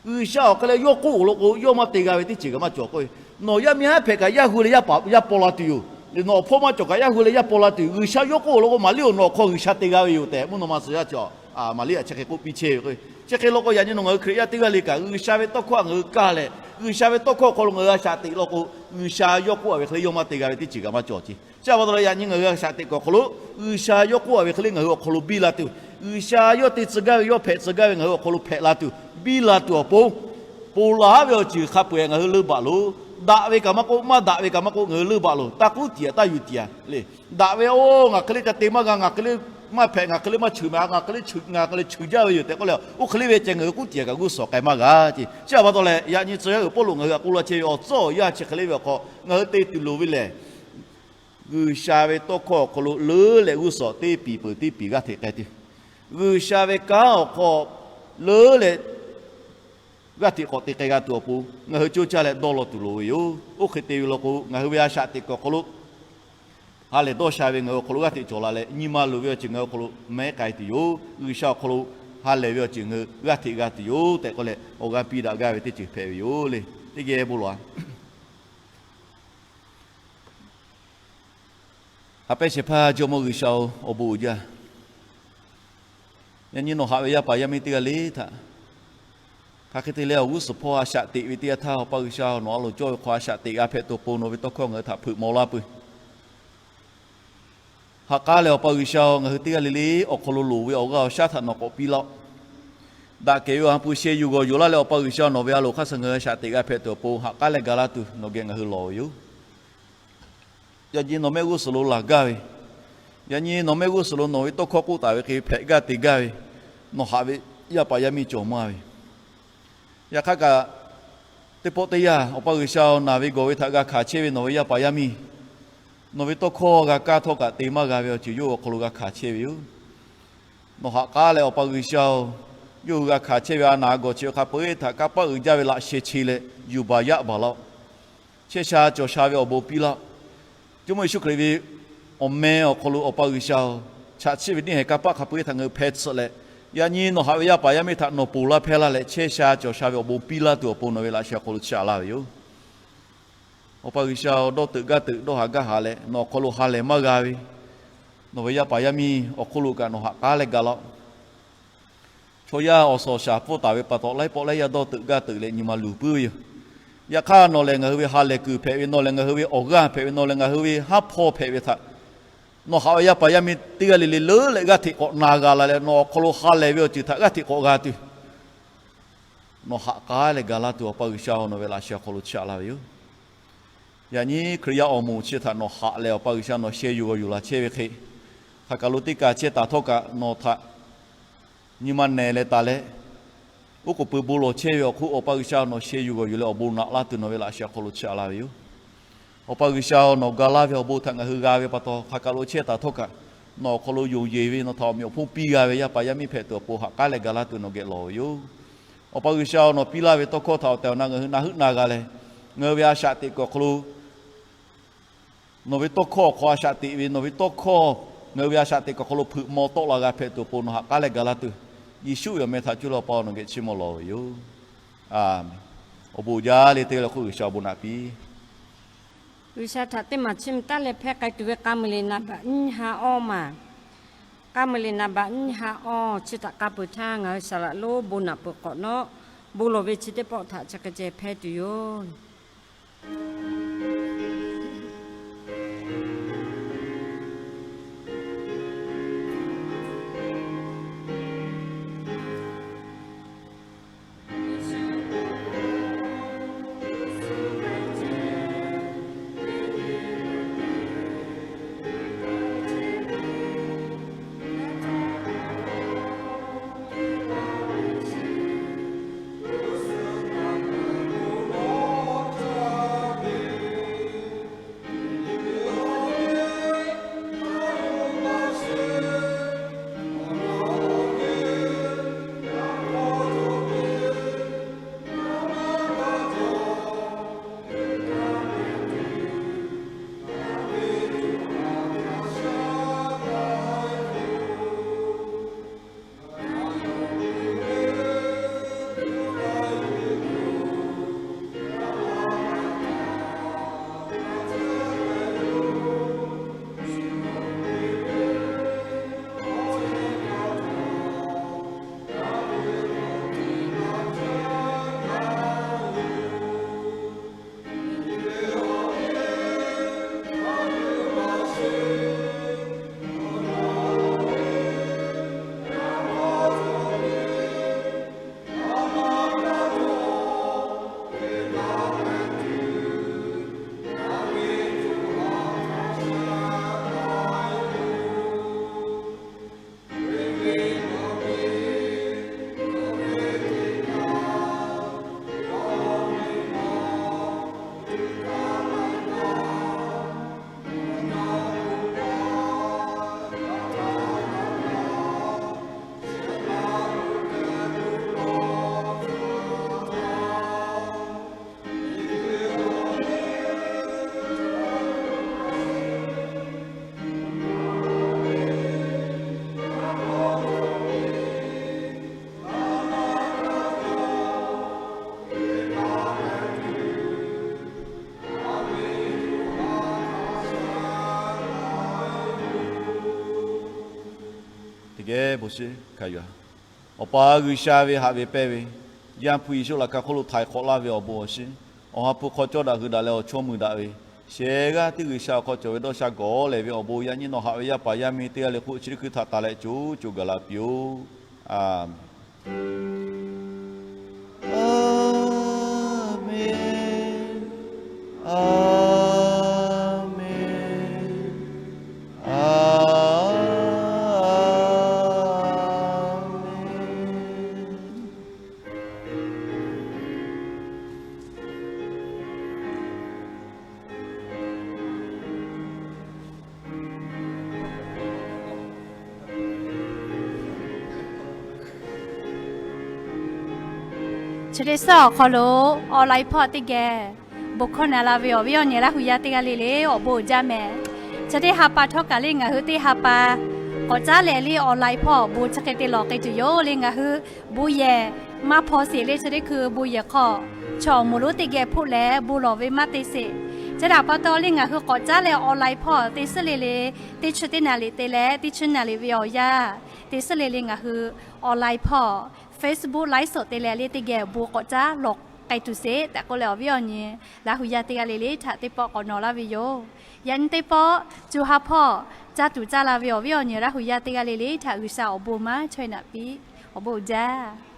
G'uiˬsha awˬ hk'e leh yawˇ k'oˆ awˬ lawn k'o, yawˇ maˇ te g'a ve teˇ ceuˬ kaꞈ maˇ cawˬ k'oˆ ve. Nawˬ yaˇ miˇ haˉ hpehꞈ kaꞈ yaˇ hu leh yaˇ paw la tuˬ yoˬ. Nawˬ awˬ hpawˇ maˇ cawˬ kaꞈ yaˇ hu leh yaˇ paw la tuˬ yoˬ. G'uiˬsha yawˇ k'oˆ awˬ lawn k'o, Maˍriˆ-oˬ, nawˬ awˬ hk'aw G'uiˬsha te g'a ve yoˬ tehꞈ mvuhˇ naw ma tcuh yaˇ chi Maˍriˆ htaꞈ chi hk'e k'oˆ piˇ chehˇ ve k'o, chi hk'e law k'o yaꞈ nyi nawˬ ngaˬ hui Hkriꞈ yaˇ teˇ g'aˇ le kaꞈ, G'uiˬsha ve tawˇ hkawˇ htaꞈ ngaˬ hui kaˇ leh, G'uiˬsha ve tawˇ hkawˇ awˬ hk'aw lo ngaˬ hui a shaꞈ teꞈ law k'o, G'uiˬsha yawˇ k'oˆ a ve hk'e leh yawˇ maˇ te g'a ve teˇ ceuˬ kaꞈ maˇ cawˬ ce. Chi a pa taw leh yaꞈ nyi ngaˬ hui a shaꞈ teꞈ kuiˬ awˬ hk'aw lo G'uiˬsha yawˇ k'oˆ a ve hk'e leh ngaˬ hui awˬ hk'aw lo biˇ la tuˬ, G'uiˬsha yawˇ te tcuh gaˇ ve, yawˇ hpehꞈ tcuh gaˇ ve ngaˬ hui awˬ hk'aw lo hpehꞈ la tuˬ, biˇ la tuˬ awˬ pon, ponˬ laˬ ve awˬ ceuˬ hk'a peu-eˬ ngaˬ hui leunˇ baˬ loˬ. Daꞈ ve kaꞈ maˇ k'oˆ, maˇ daꞈ ve kaꞈ maˇ k'oˆ, ngaˬ hui leunˇ baˬ loˬ. Taˇ k'oˆ tiˍ a, taˇ yuˬ tiˍ a le. Daꞈ ve, oˇ, ngaˬ hk'e le ca te maˇ g'a, ngaˬ hk'e le maˇ hpehꞈ, ngaˬ hk'e le maˇ cheuˬ ma, ngaˬ hk'e le cheuˬ, ngaˬ hk'e le cheuˬ jaˇ ve yoˬ tehꞈ k'oˆ leh, oˇ hk'e le ve ceh ngaˬ hui k'oˆ tiˍ a kaꞈ g'uˇ suhˍ k'ai maˇ g'a ce. Chi a pa taw leh yaꞈ nyi tcuh yaˇ uiˍ Pawˇluꞈ ngaˬ hui htaꞈ k'oˆ laˇ chehˇ ve awˬ tcuhˉ awˬ yanˇ chi hk'e le ve awˬ hk'aw ngaˬ hui te tuˬ loˍ ve lehˬ, G'uiˬsha ve tawˇ hkawˇ awˬ hk'aw lo leuˉ leh g'uˇ suhˍ teˇ piˍ peuˬ teˇ piˍ g'aˇ hteꞈ k'ai tuˬ, G'uiˬsha ve kanˉ awˬ hk'aw leuˉ leh g'aˇ hteꞈ k'awꞈ te k'ai g'a tuˬ awˬ pon ngaˬ hui coˇ caˇ leh dawˇ law tuˬ loˍ ve yoˬ. Oˇ hk'e te ve law k'o, ngaˬ hui ve a shaꞈ teꞈ kuiˬ awˬ hk'aw lo ha lehˬ dawˇ sha ve ngaˬ hui awˬ hk'aw lo g'aˇ hteꞈ cawˬ la leh, nyi ma loˍ ve awˬ ceuˬ ngaˬ hui awˬ hk'aw lo mehˉ k'ai tuˬ yoˬ. G'uiˬsha awˬ hk'aw lo ha lehˬ ve awˬ ceuˬ ngaˬ hui g'aˇ hteꞈ g'a tuˬ yoˬ tehꞈ k'oˆ leh, awˬ g'aˇ piˇ daꞈ gaˇ ve teˇ ceuˬ hpehꞈ ve yoˬ le. Teˇ geh bon lawˬ-a. Ha pehˇ shehˍ hpaˇ Jawˇmawˇ G'uiˬsha-oˬ, awˬ bon uiˍ jaˇ. Yaꞈ nyi nawˬ haꞈ ve yaˇ paˍ yaˇ miˇ teˇ g'aˇ le htaꞈ, hk'aˬ hk'e te leh awˬ g'uˇ suhˍ hpawˇ a shaꞈ teꞈ ve teˇ yanˇ htaˇ, Awˬ pa G'uiˬsha, nawˬ a loˍ cawˇ ve hk'aw a shaꞈ teꞈ g'a hpehꞈ tuˬ awˬ pon nawˬ ve tawˇ hkawˇ ngaˬ hui htaꞈ hpeuꞈ maw laˇ peuˬ. Ha k'aˉ leh Awˬ pa G'uiˬsha-oˬ, ngaˬ hui teˇ g'aˇ le le awˬ hk'aw lo loˍ ve awˬ g'aˇ awˬ shaˉ htaꞈ nawˬ k'awꞈ piˇ laˇ-oˆ. Daꞈ kehˬ ve awˬ ha hpu sheh yuˬ g'awˬ yuˬ laˇ leh, Awˬ pa G'uiˬsha, nawˬ ve a loˍ hk'aˇ suh ngaˬ hui a shaꞈ teꞈ g'a hpehꞈ tuˬ awˬ pon ha k'aˉ leh ga laˇ tuˬ nawˬ geh ngaˬ hui lawˬ ve yoˬ. Yaꞈ nyi nawˬ mehˆ g'uˇ suhˍ lo laˬ gaˇ ve, yaꞈ nyi nawˬ mehˆ g'uˇ suhˍ lo nawˬ ve tawˇ hkawˇ k'oˆ taˍ ve hk'e hpehꞈ gaˇ te gaˇ ve, nawˬ haꞈ ve yaˇ paˍ yaˇ miˇ cawˬ maˇ ve. Yaꞈ hk'aˇ kaꞈ, teˇ pawˆ teˇ yanˇ Awˬ pa G'uiˬsha-oˬ, naˬ ve gawˬ ve htaꞈ g'a hkanˍ chehˇ ve nawˬ ve yaˇ paˍ yaˇ miˇ, nawˬ ve tawˇ hkawˇ g'a kaˇ htawˇ kaꞈ te maˇ g'a ve awˬ ceuˬ yawˇ hui awˬ hk'aw lo g'a hkanˍ chehˇ ve yoˬ. Nawˬ haꞈ k'aˉ leh Awˬ pa G'uiˬsha-oˬ, yawˇ hui g'a hkanˍ chehˇ ve a naˬ a gawˬ chi ve hk'a peu-eˬ htaꞈ kanˇ paˆ uiˍ jaˇ ve laꞈ sheh che leh yuˬ baˬ yaˆ baˬ laˇ-oˆ. Chehˇ sha cawˬ sha ve awˬ bon piˇ laˇ-oˆ. Jawˇmawˇ Yeˍsuˆ Hkriꞈ ve awˬ meh awˬ hk'aw lo Awˬ pa G'uiˬsha-oˬ, chaꞈ chiˆ ve neˇ haiˬ kanˇ paˆ hk'a peu-eˬ htaꞈ ngaˬ hui hpeh tsuhꞈ leh, yaꞈ nyi nawˬ haꞈ ve yaˇ paˍ yaˇ miˇ htaꞈ nawˬ ponˬ laˇ hpehˇ laˇ leh chehˇ sha cawˬ sha ve awˬ bon piˇ laˇ tuˬ awˬ pon nawˬ ve laꞈ sheh awˬ hk'aw lo chaꞈ laˇ ve yoˬ. Awˬ pa G'uiˬsha-oˬ, dawˇ teuꞈ gaˇ teuꞈ dawˇ haˍ gaˇ haˍ leh nawˬ awˬ hk'aw lo ha lehˬ maˇ g'a ve, nawˬ ve yaˇ paˍ yaˇ miˇ awˬ hk'oˆ lo kaꞈ nawˬ haꞈ k'aˉ leh ga laˇ-oˆ. Chaw yaˇ awˬ suhˍ awˬ shaˍ pfuhˇ taˍ ve pa taw, laiˉ pawˆ laiˉ yaˇ dawˇ teuꞈ gaˇ teuꞈ leh nyi ma luˬ puiˉ ve yoˬ. Yaꞈ hk'aˇ nawˬ lehˬ ngaˬ hui ve ha lehˬ kuiˬ hpehꞈ ve, nawˬ lehˬ ngaˬ hui ve awˬ g'aˇ hpehꞈ ve, nawˬ lehˬ ngaˬ hui ve haˉ hpawˇ hpehꞈ ve htaꞈ, nawˬ haꞈ ve yaˇ paˍ yaˇ miˇ teˇ g'aˇ le le leuˉ leh g'aˇ hteꞈ k'awꞈ na g'a la leh, nawˬ awˬ hk'aw lo ha lehˬ ve awˬ ceuˬ htaꞈ g'aˇ hteꞈ k'awꞈ g'a tuˬ, nawˬ haꞈ k'aˉ leh ga laˇ tuˬ Awˬ pa G'uiˬsha-oˬ, nawˬ ve laꞈ sheh awˬ hk'aw lo chaꞈ laˇ ve yoˬ. Yaꞈ nyi Hkriꞈ yaˇ awˬ moˍ chi htaꞈ nawˬ haꞈ leh Awˬ pa G'uiˬsha nawˬ sheh yuˬ g'awˬ yuˬ laˬ chehˇ ve hk'e, hk'aˬ kaˬ lo teˇ kaˬ chehˇ taˍ htawˇ kaꞈ nawˬ htaꞈ nyi ma nehˬ leh taˍ leh, oˉ k'oˍ pui bon lawˬ chehˇ ve awˬ hk'oˆ Awˬ pa G'uiˬsha nawˬ sheh yuˬ g'awˬ yuˬ leh awˬ bon naꞈ laˇ tuˬ nawˬ ve laꞈ sheh awˬ hk'aw lo chaꞈ laˇ ve yoˬ. Awˬ pa G'uiˬsha-oˬ, nawˬ ga laˇ ve awˬ bon htaꞈ ngaˬ hui g'a ve pa taw, hk'aˬ kaˬ lo chehˇ taˍ htawˇ kaꞈ nawˬ awˬ hk'aw lo yonˍ yeˬ ve nawˬ htaꞈ awˬ meꞈ awˬ hponˇ piˇ g'a ve yaˇ paˍ yaˇ miˇ hpehꞈ tuˬ awˬ pon haꞈ k'aˉ leh ga laˇ tuˬ nawˬ geh lawˬ ve yoˬ. Awˬ pa G'uiˬsha-oˬ, nawˬ piˇ laˇ ve tawˇ hkawˇ htaꞈ awˬ tehˬ awˬ na ngaˬ hui na heuˆ na g'a leh, ngaˬ hui ve a shaꞈ teꞈ kuiˬ awˬ hk'aw lo nawˬ ve tawˇ hkawˇ awˬ hk'aw a shaꞈ teꞈ ve, nawˬ ve tawˇ hkawˇ ngaˬ hui ve a shaꞈ teꞈ kuiˬ awˬ hk'aw lo hpeuꞈ maw tawˆ la g'a hpehꞈ tuˬ awˬ pon nawˬ haꞈ k'aˉ leh ga laˇ tuˬ, Yeˍsuˆ ve awˬ meh htaꞈ cuˇ leh Awˬ pa nawˬ geh chiˇ mvuh lawˬ ve yoˬ. Aˬ, awˬ bon jaˇ le teˇ g'aˇ le hk'oˆ G'uiˬsha awˬ bon naꞈ piˇ. G'uiˬsha htaꞈ teˇ maˬ chiˇ mvuh taˉ leh hpehˇ k'ai tuˬ ve k'a muiˬ liꞈ naˍ baꞈ nyiˇ ha awˇ maˬ, k'a muiˬ liꞈ naˍ baꞈ nyiˇ ha awˇ chi htaꞈ k'a peuˬ htaˇ ngaˬ hui saˍ laꞈ lonˉ bon naꞈ peuˬ k'awꞈ nawˉ, bon lawˬ ve chi teˇ pawˆ htaꞈ chi hk'e ceh hpehˇ tuˬ yoˬ. Teˇ geh bon shiˍ hkanˍ yuˬ-a. Awˬ pa G'uiˬsha ve haꞈ ve pehnˇ ve, Yaˇ hpu Yeˍsuˆ laꞈ ka hk'oˆ lo htaiˍ hk'awꞈ laˇ ve awˬ bon awˬ shiˍ, Awˬ ha hpu hk'aw cawˇ daꞈ hui daꞈ leh awˬ chawˇ mui daꞈ ve, shehˍ g'aˇ teˇ G'uiˬsha awˬ hk'aw cawˬ ve dawˇ sha gawˬ lehˬ ve awˬ bon yaꞈ nyi nawˬ haꞈ ve yaˇ paˍ yaˇ miˇ teˇ g'aˇ le hk'oˆ chi teˇ hkui htaꞈ taˍ leh co co gaˬ la piˇ-oˆ. A menˍ. A menˍ. A menˍ. Chi teˇ suhˉ awˬ hk'aw lo online hpawˇ teˇ geh bon hkawˇ na la ve awˬ viˉ awˬ nyi Laˇ hu yaˇ teˇ g'aˇ le le awˬ bon uiˍ jaˇ mehˍ. Chi teˇ ha pa htawˇ kaꞈ le ngaˬ hui teˇ ha pa k'awꞈ caˉ leh le online hpawˇ bon chi hk'e te lawˬ k'ai tuˬ yoˬ le. Ngaˬ hui bon yehˬ maˇ hpaw sheˍ le. Chi teˇ hkui bon yehˬ hk'aw chaw awˬ moˍ lonˉ teˇ geh hpoˆ leh bon lawˬ ve maˇ te sheˍ. Chi htaꞈ pa taw le ngaˬ hui k'awꞈ caˉ leh online hpawˇ te suhˉ le le, teˇ chi teˇ naˍ riˍ te leh teˇ chi naˍ riˍ ve awˬ yanˇ te suhˉ le le ngaˬ hui online hpawˇ Facebook ไลฟ์สด te leh le teˇ geh bon k'awꞈ caˉ lawˬ k'ai tuˬ sheˍ tehꞈ k'oˆ leh awˬ viˉ awˬ nyi Laˇ hu yaˇ teˇ g'aˇ le le htaꞈ teˇ pawˆ k'awꞈ nawˬ laˇ ve yoˬ. Yaꞈ nyi teˇ pawˆ co ha hpawˇ caˇ tuˬ caˇ la ve awˬ viˉ awˬ nyi Laˇ hu yaˇ teˇ g'aˇ le le htaꞈ G'uiˬsha awˬ bon maˇ chaweh naꞈ piˇ. Awˬ bon uiˍ jaˇ.